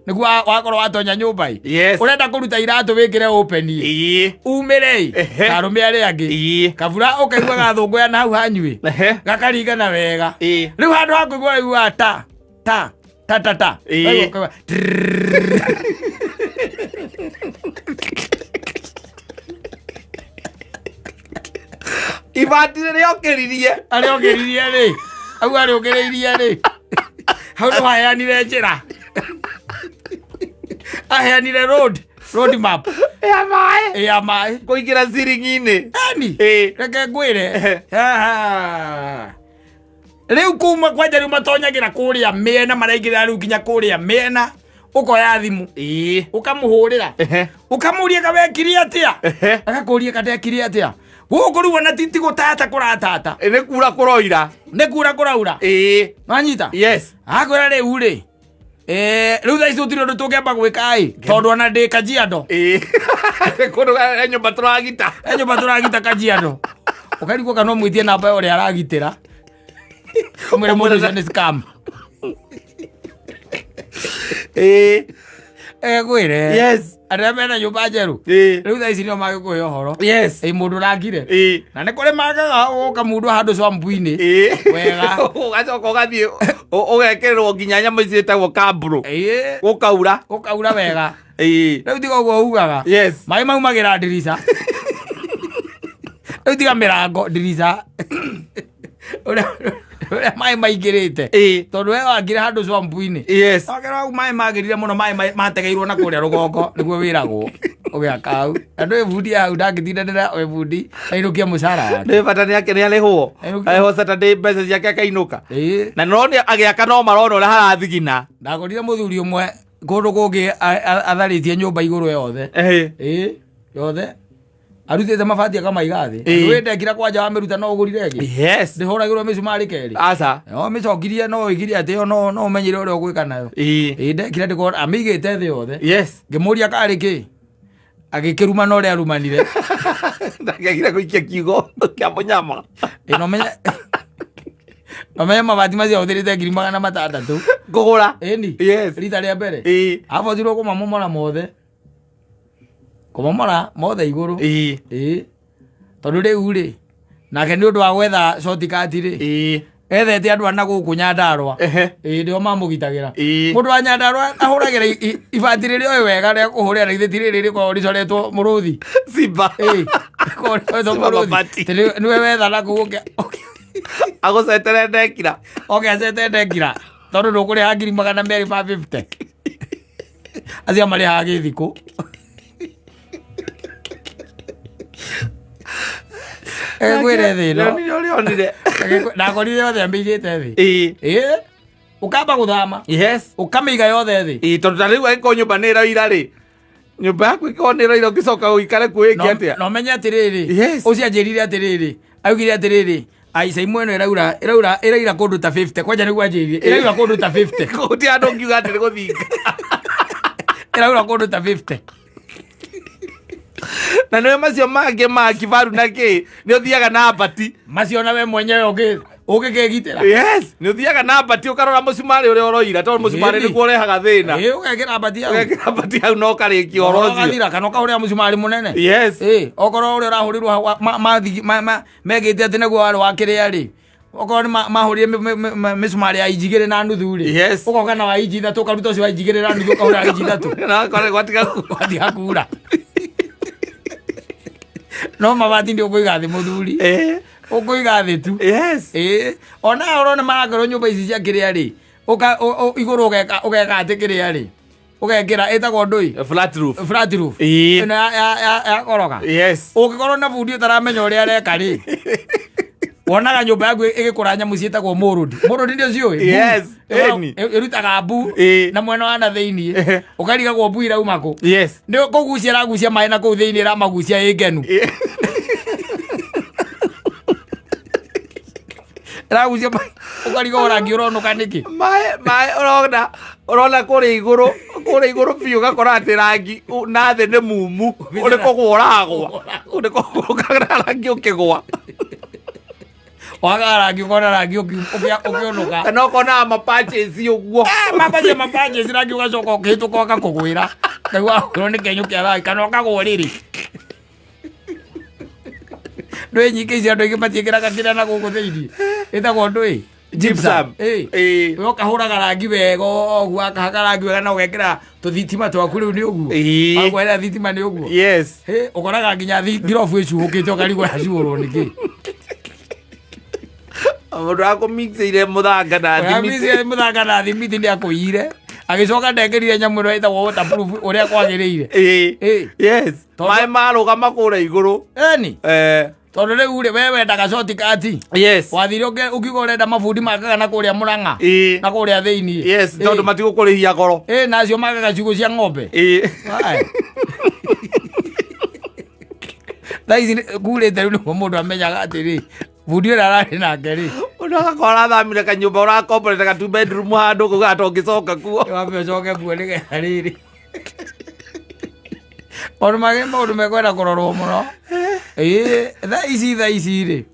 Nĩguo wakorwo watonya nyũmba ĩ. Yes. Ũrenda kũruta iratũ wĩkĩre open ĩ. Umĩre ĩ. Ta arũme arĩa angĩ. Kabura ũkaigua gathũngũya na hau hanyuĩ. Gakaringana wega. Rĩu handũ ha kũigua waiguaga ta, ta, ta, ta, ta. Waigua ũkaigua trrrr. Ibati rĩokĩririe. Arĩokĩririe rĩ. Hau arĩũkĩrĩirie rĩ. Hau nĩ waheanire njĩra. Aheanire road. Road map. Ya maĩ. Ya maĩ. Kũingĩra ciringi-inĩ. Eni. Reke ngwĩre. Rĩu kuma kwanja rĩu matonyagĩra kũrĩa mĩena, maraingĩrĩra rĩu nginya kũrĩa mĩena, ũkoya thimũ, ũkamũhũrĩra, ũkamũria ka wekire atĩa, agakũria ka ndekire atĩa. Gũkũ rĩu ona ti gũtata kũratata. Nĩ kura kũroira. Nĩ kura kũraura. Wanyita? Yes. Akwĩra rĩu rĩ, rĩu thaa ici gũtirĩ ũndũ tũngĩamba gwĩka ĩ, tondũ ona ndĩ Kajiado. Nĩ kũndũ nyũmba tũragita. E nyũmba tũragita Kajiado. Ũkarigwo kana ũmwĩtie namba ya ũrĩa aragitĩra, ũmwĩre mũndũ ũcio nĩ scam. Egwĩre arĩa mena nyũmba njerũ rĩu thaa ici nĩo magĩkũhe ũhoro. Ĩ mũndũ ũrangire. Na nĩ kũrĩ magaga gũka mũndũ handũ swamp-inĩ. Wega. Ũgacoka ũgathiĩ ũgekĩrĩrwo nginya nyamũ ici ciĩtagwo kambũrũ. Gũkaura. Gũkaura wega. Rĩu tiga ũguo ugaga. Maĩ maumagĩra ndirica. Rĩu tiga mĩrango, ndirica. Ũrĩa maĩ maingĩrĩte. Tondũ we wangire handũ swamp-inĩ. Wakerwo hau maĩ magĩrire mũno, maĩ mategeirwo na kũrĩa rũgongo nĩguo wĩragwo ũgĩaka hau. Na ndũĩ bundi hau ndangĩtindanĩra, we bundi ainũkie mũcara wake. Nĩ bata nĩ ake nĩ arĩhwo. Ainũkie. Arĩhwo Saturday mbeca ciake akainũka. Na nĩrona agĩaka no marona ũrĩa harathigina. Ndagũrire mũthuri ũmwe kũndũ kũngĩ atharĩtie nyũmba igũrũ yothe. Yothe. Arutĩte mabati akamaiga thĩ. Ndũĩ ndekira kwanja wamĩruta no ũgũrire ĩngĩ. Ndĩhũragĩrwo mĩcumarĩ kerĩ. Aca. No mĩcokirie no ũigire atĩ ĩyo no ũmenyire ũrĩa ũgwĩka nayo. Ndekira ndĩkona amĩigĩte thĩ yothe. Ngĩmũria karĩ kĩ? Agĩkĩruma na ũrĩa arumanire. Ndangĩagire gũikia kiugo kĩa mũnyama. No menye. No menye mabati macio ahũthĩrĩte 600,000. Kũgũra. Ĩni. Rita rĩa mbere. Abotirwo kũmamomora mothe. Kũmomora mothe igũrũ. Tondũ rĩu rĩ, nake nĩ ũndũ wa gwetha shortcut rĩ, ethete andũ a na gũkũ Nyandarũa. Nĩo mamũgitagĩra. Mũndũ wa Nyandarũa ahũragĩra ibati rĩrĩa oĩ wega rĩa kũhũrĩra, na githĩ ti rĩrĩ rĩkoragwo rĩcoretwo mũrũthi. Simba. Rĩkoragwo rĩcoretwo Simba mũrũthi. mabati. Tĩ nĩwe wetha na kũu Agũcetere ndekira. Oke acete ndekira. Tondũ ndũkũrĩha 250,000. Acio marĩhaga gĩthikũ. Egwĩre thĩ ĩno. Nĩ ũrĩonire. Ndakorire yothe amĩigĩte thĩ. Ũkamba gũthama. Ũkamĩiga yothe thĩ. Tondũ ta rĩu angĩkorwo nyũmba nĩ ĩroira rĩ, nyũmba yaku ĩkorwo nĩ ĩroira ũngĩcoka ũikare kuo ĩngĩ atĩa? No menye atĩrĩrĩ, ũcio anjĩrire atĩrĩrĩ, augire atĩrĩrĩ, aica imwe ĩno ĩraura, ĩraura, ĩraira kũndũ ta 50, kwanja nĩguo anjĩrire, ĩraura kũndũ ta 50. Gũtirĩ handũ ũngiuga atĩ nĩ gũthinga. Ĩraura kũndũ ta 50. Na nĩwe macio mangĩ ma kibaru na kĩ, nĩ ũthiaga na mbati. Macio na we mwenyewe ũngĩkĩgitĩra. Nĩ ũthiaga na mbati ũkarora mũcumarĩ ũrĩa ũroira, tondũ mũcumarĩ nĩguo ũrehaga thĩna. Ũgekĩra mbati hau. Ũgekĩra mbati hau na ũkarĩkia ũhoro ũcio. Ũgathira kana ũkahũrĩra mũcumarĩ mũnene. Okorwo ũrĩa ũrahũrĩrwo hau megĩte atĩ nĩguo warĩ wa kĩrĩa rĩ. Okorwo nĩ mahũrire mĩcumarĩ ya inji igĩrĩ na nuthu rĩ. Ũgoka na wa inji ithatũ, ũkaruta ũcio wa inji igĩrĩ na nuthu, ũkahũra inji ithatũ. Na ũgakora gwatiga kuura. Gwatiga kuura. No mabati nĩ ũkũiga thĩ mũthuri. Ũkũiga thĩ tu. Ona ũrona marakorwo nyũmba ici cia kĩrĩa rĩ, igũrũ ũgeka atĩ kĩrĩa rĩ, ũgekĩra ĩtagwo ndũi? Flat roof. Flat roof. Ĩno ya koroga. Ũngĩkorwo na bundi ũtaramenya ũrĩa areka rĩ, wonaga nyũmba yaku ĩgĩkũra nyamũ ciĩtagwo mold. Mold nĩ ũciũĩ? Ĩni. Ĩrutaga mbu na mwena wa na thĩiniĩ. Ũkarigagwo mbu irauma kũ. Nĩ kũgucia ĩragucia maĩ na kũu thĩiniĩ, ĩramagucia ĩ ngenu. Ĩragucia maĩ, ũkarigwo rangi ũronũka nĩkĩ? Maĩ ũrona kũrĩa igũrũ, kũrĩa igũrũ biũ ũgakora atĩ rangi na thĩ nĩ mumu, ũrĩ kũgwa ũragwa. Ũrĩ kũgwa ũkagĩa rangi ũkĩgwa. Waga rangi ũkona rangi ũkĩũnũka. Kana ũkona mapatches ũguo. Mapatches rangi ũgacoka ũkĩhĩtũka ũgakũgwĩra. Kaigua wagwĩrwo nĩ kĩenyũ kĩa rangi kana ũkagwa ũrĩrĩ. Ndũĩ nyingĩ ici andũ aingĩ matiĩkĩraga kĩrĩa na gũkũ thĩiniĩ. Ĩtagwo ndũĩ? Gypsum. We ũkahũraga rangi wega ũguo, akahaka rangi wega na ũgekĩra tũthitima twaku rĩu nĩ ũguo. Wakwenda thitima nĩ ũguo. Ũkoraga nginya ngirobu ĩcuhũkĩte ũkarigwo yacuhũrwo nĩkĩ. Mũndũ akũmixĩire mũthanga na thimiti. Ũramixĩire mũthanga na thimiti nĩ akũiyire. Agĩcoka ndekĩrire nyamũ ĩno ĩtagwo waterproof ũrĩa kwagĩrĩire. Maĩ marũgama kũrĩa igũrũ. Eni. Tondũ rĩu rĩ, we wendaga shortcut. Yes. Wathire ũkiuga ũrenda mabundi makaga na kũrĩa Mũrang'a. Ĩĩ. Na kũrĩa thĩiniĩ. Yes, tondũ matigũkũrĩhia goro. Ĩ, na acio makaga ciugũ cia ng'ombe. Ĩĩ. Aye. Thaa ici kurĩte rĩu nĩguo mũndũ amenyaga atĩrĩ, bundi ũrĩa ararĩ nake rĩ. Mũndũ agakorwo arathamire kanyũmba ũrakomborete ga two bedroom handũ kau gatongĩcoka kuo. Wambe ũcoke kuo nĩgetha rĩrĩ. Maũndũ mangĩ maũndũ mekwenda kũrorwo mũno. Ĩĩ, thaa ici rĩ.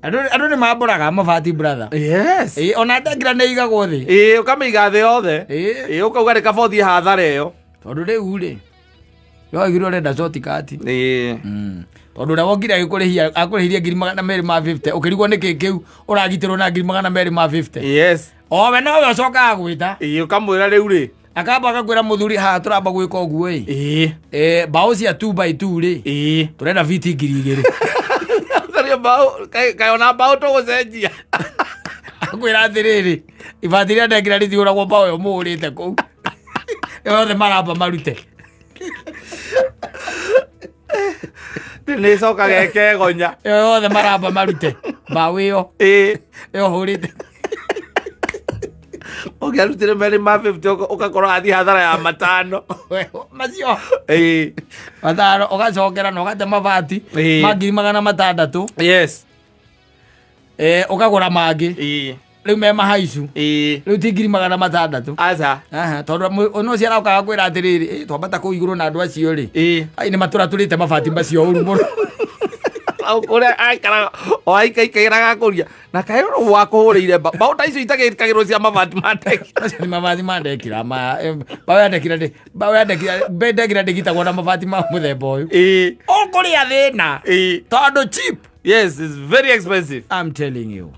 Andũ nĩ mambũraga mabati, brother. Yes. Ĩĩ, ona ndekira nĩ igagwo thĩ. Ĩĩ, ũkamĩiga thĩ yothe. Ĩĩ. Ĩĩ, ũkauga rĩ kaba ũthiĩ hathara ĩyo. Tondũ rĩu rĩ, waigire ũrenda shortcut. Ĩĩ. Tondũ ũrĩa wokire agĩkũrĩhia akũrĩhirie 250,000, ũkĩrigwo nĩkĩ kĩu ũragitĩrwo na 250,000. Yes. Owe nowe ũcokaga gwĩta. Ĩĩ, ũkamwĩra rĩu rĩ. Akamba agakwĩra, mũthuri, haha tũramba gwĩka ũguo ĩ. Ĩĩ. Mbaũ cia 2 by 2 rĩ, Ĩĩ. tũrenda biti 2000. Tharia mbaũ, kaĩ ona mbaũ tũgũcenjia. Akwĩra atĩrĩrĩ, ibati rĩa ndekira rĩtihũragwo mbaũ ĩyo mũhũrĩte kũu yothe maramba marute. Nĩ ĩcokaga ĩkegonya. Ĩyo yothe maramba marute mbaũ ĩyo. Ĩĩ. Ĩyo hũrĩte. Ũngĩarutire 250 ũgakorwo athiĩ hathara ya 5. Macio. Ĩĩ. 5 ũgacokera na ũgate mabati Ĩĩ. ma 600,000. Yes. Ũkagũra mangĩ. Ĩĩ. Rĩu me mahaicu. Ĩĩ. Rĩu ti 600,000. Aca. Aha, tondũ ono ũcio arokaga kwĩra atĩrĩrĩ, "Twambata kũu igũrũ na andũ acio rĩ, Ĩĩ. ai nĩ matũratũrĩte mabati macio ũru mũno." Ũrĩa aikaraga o aikaikairaga kũria na kaĩ ũrũ wakũhũrĩire mbaũ ta icio itagĩkagĩrwo cia mabati ma ndeki. Macio nĩ mabati ma ndekira ma mbaũ ya ndekira mbaũ ya ndekira ndekira ndĩgitagwo na mabati ma mũthemba ũyũ. Ĩĩ. Ũkũrĩa thĩna. Ĩĩ. Tondũ cheap. Yes, it's very expensive. I'm telling you.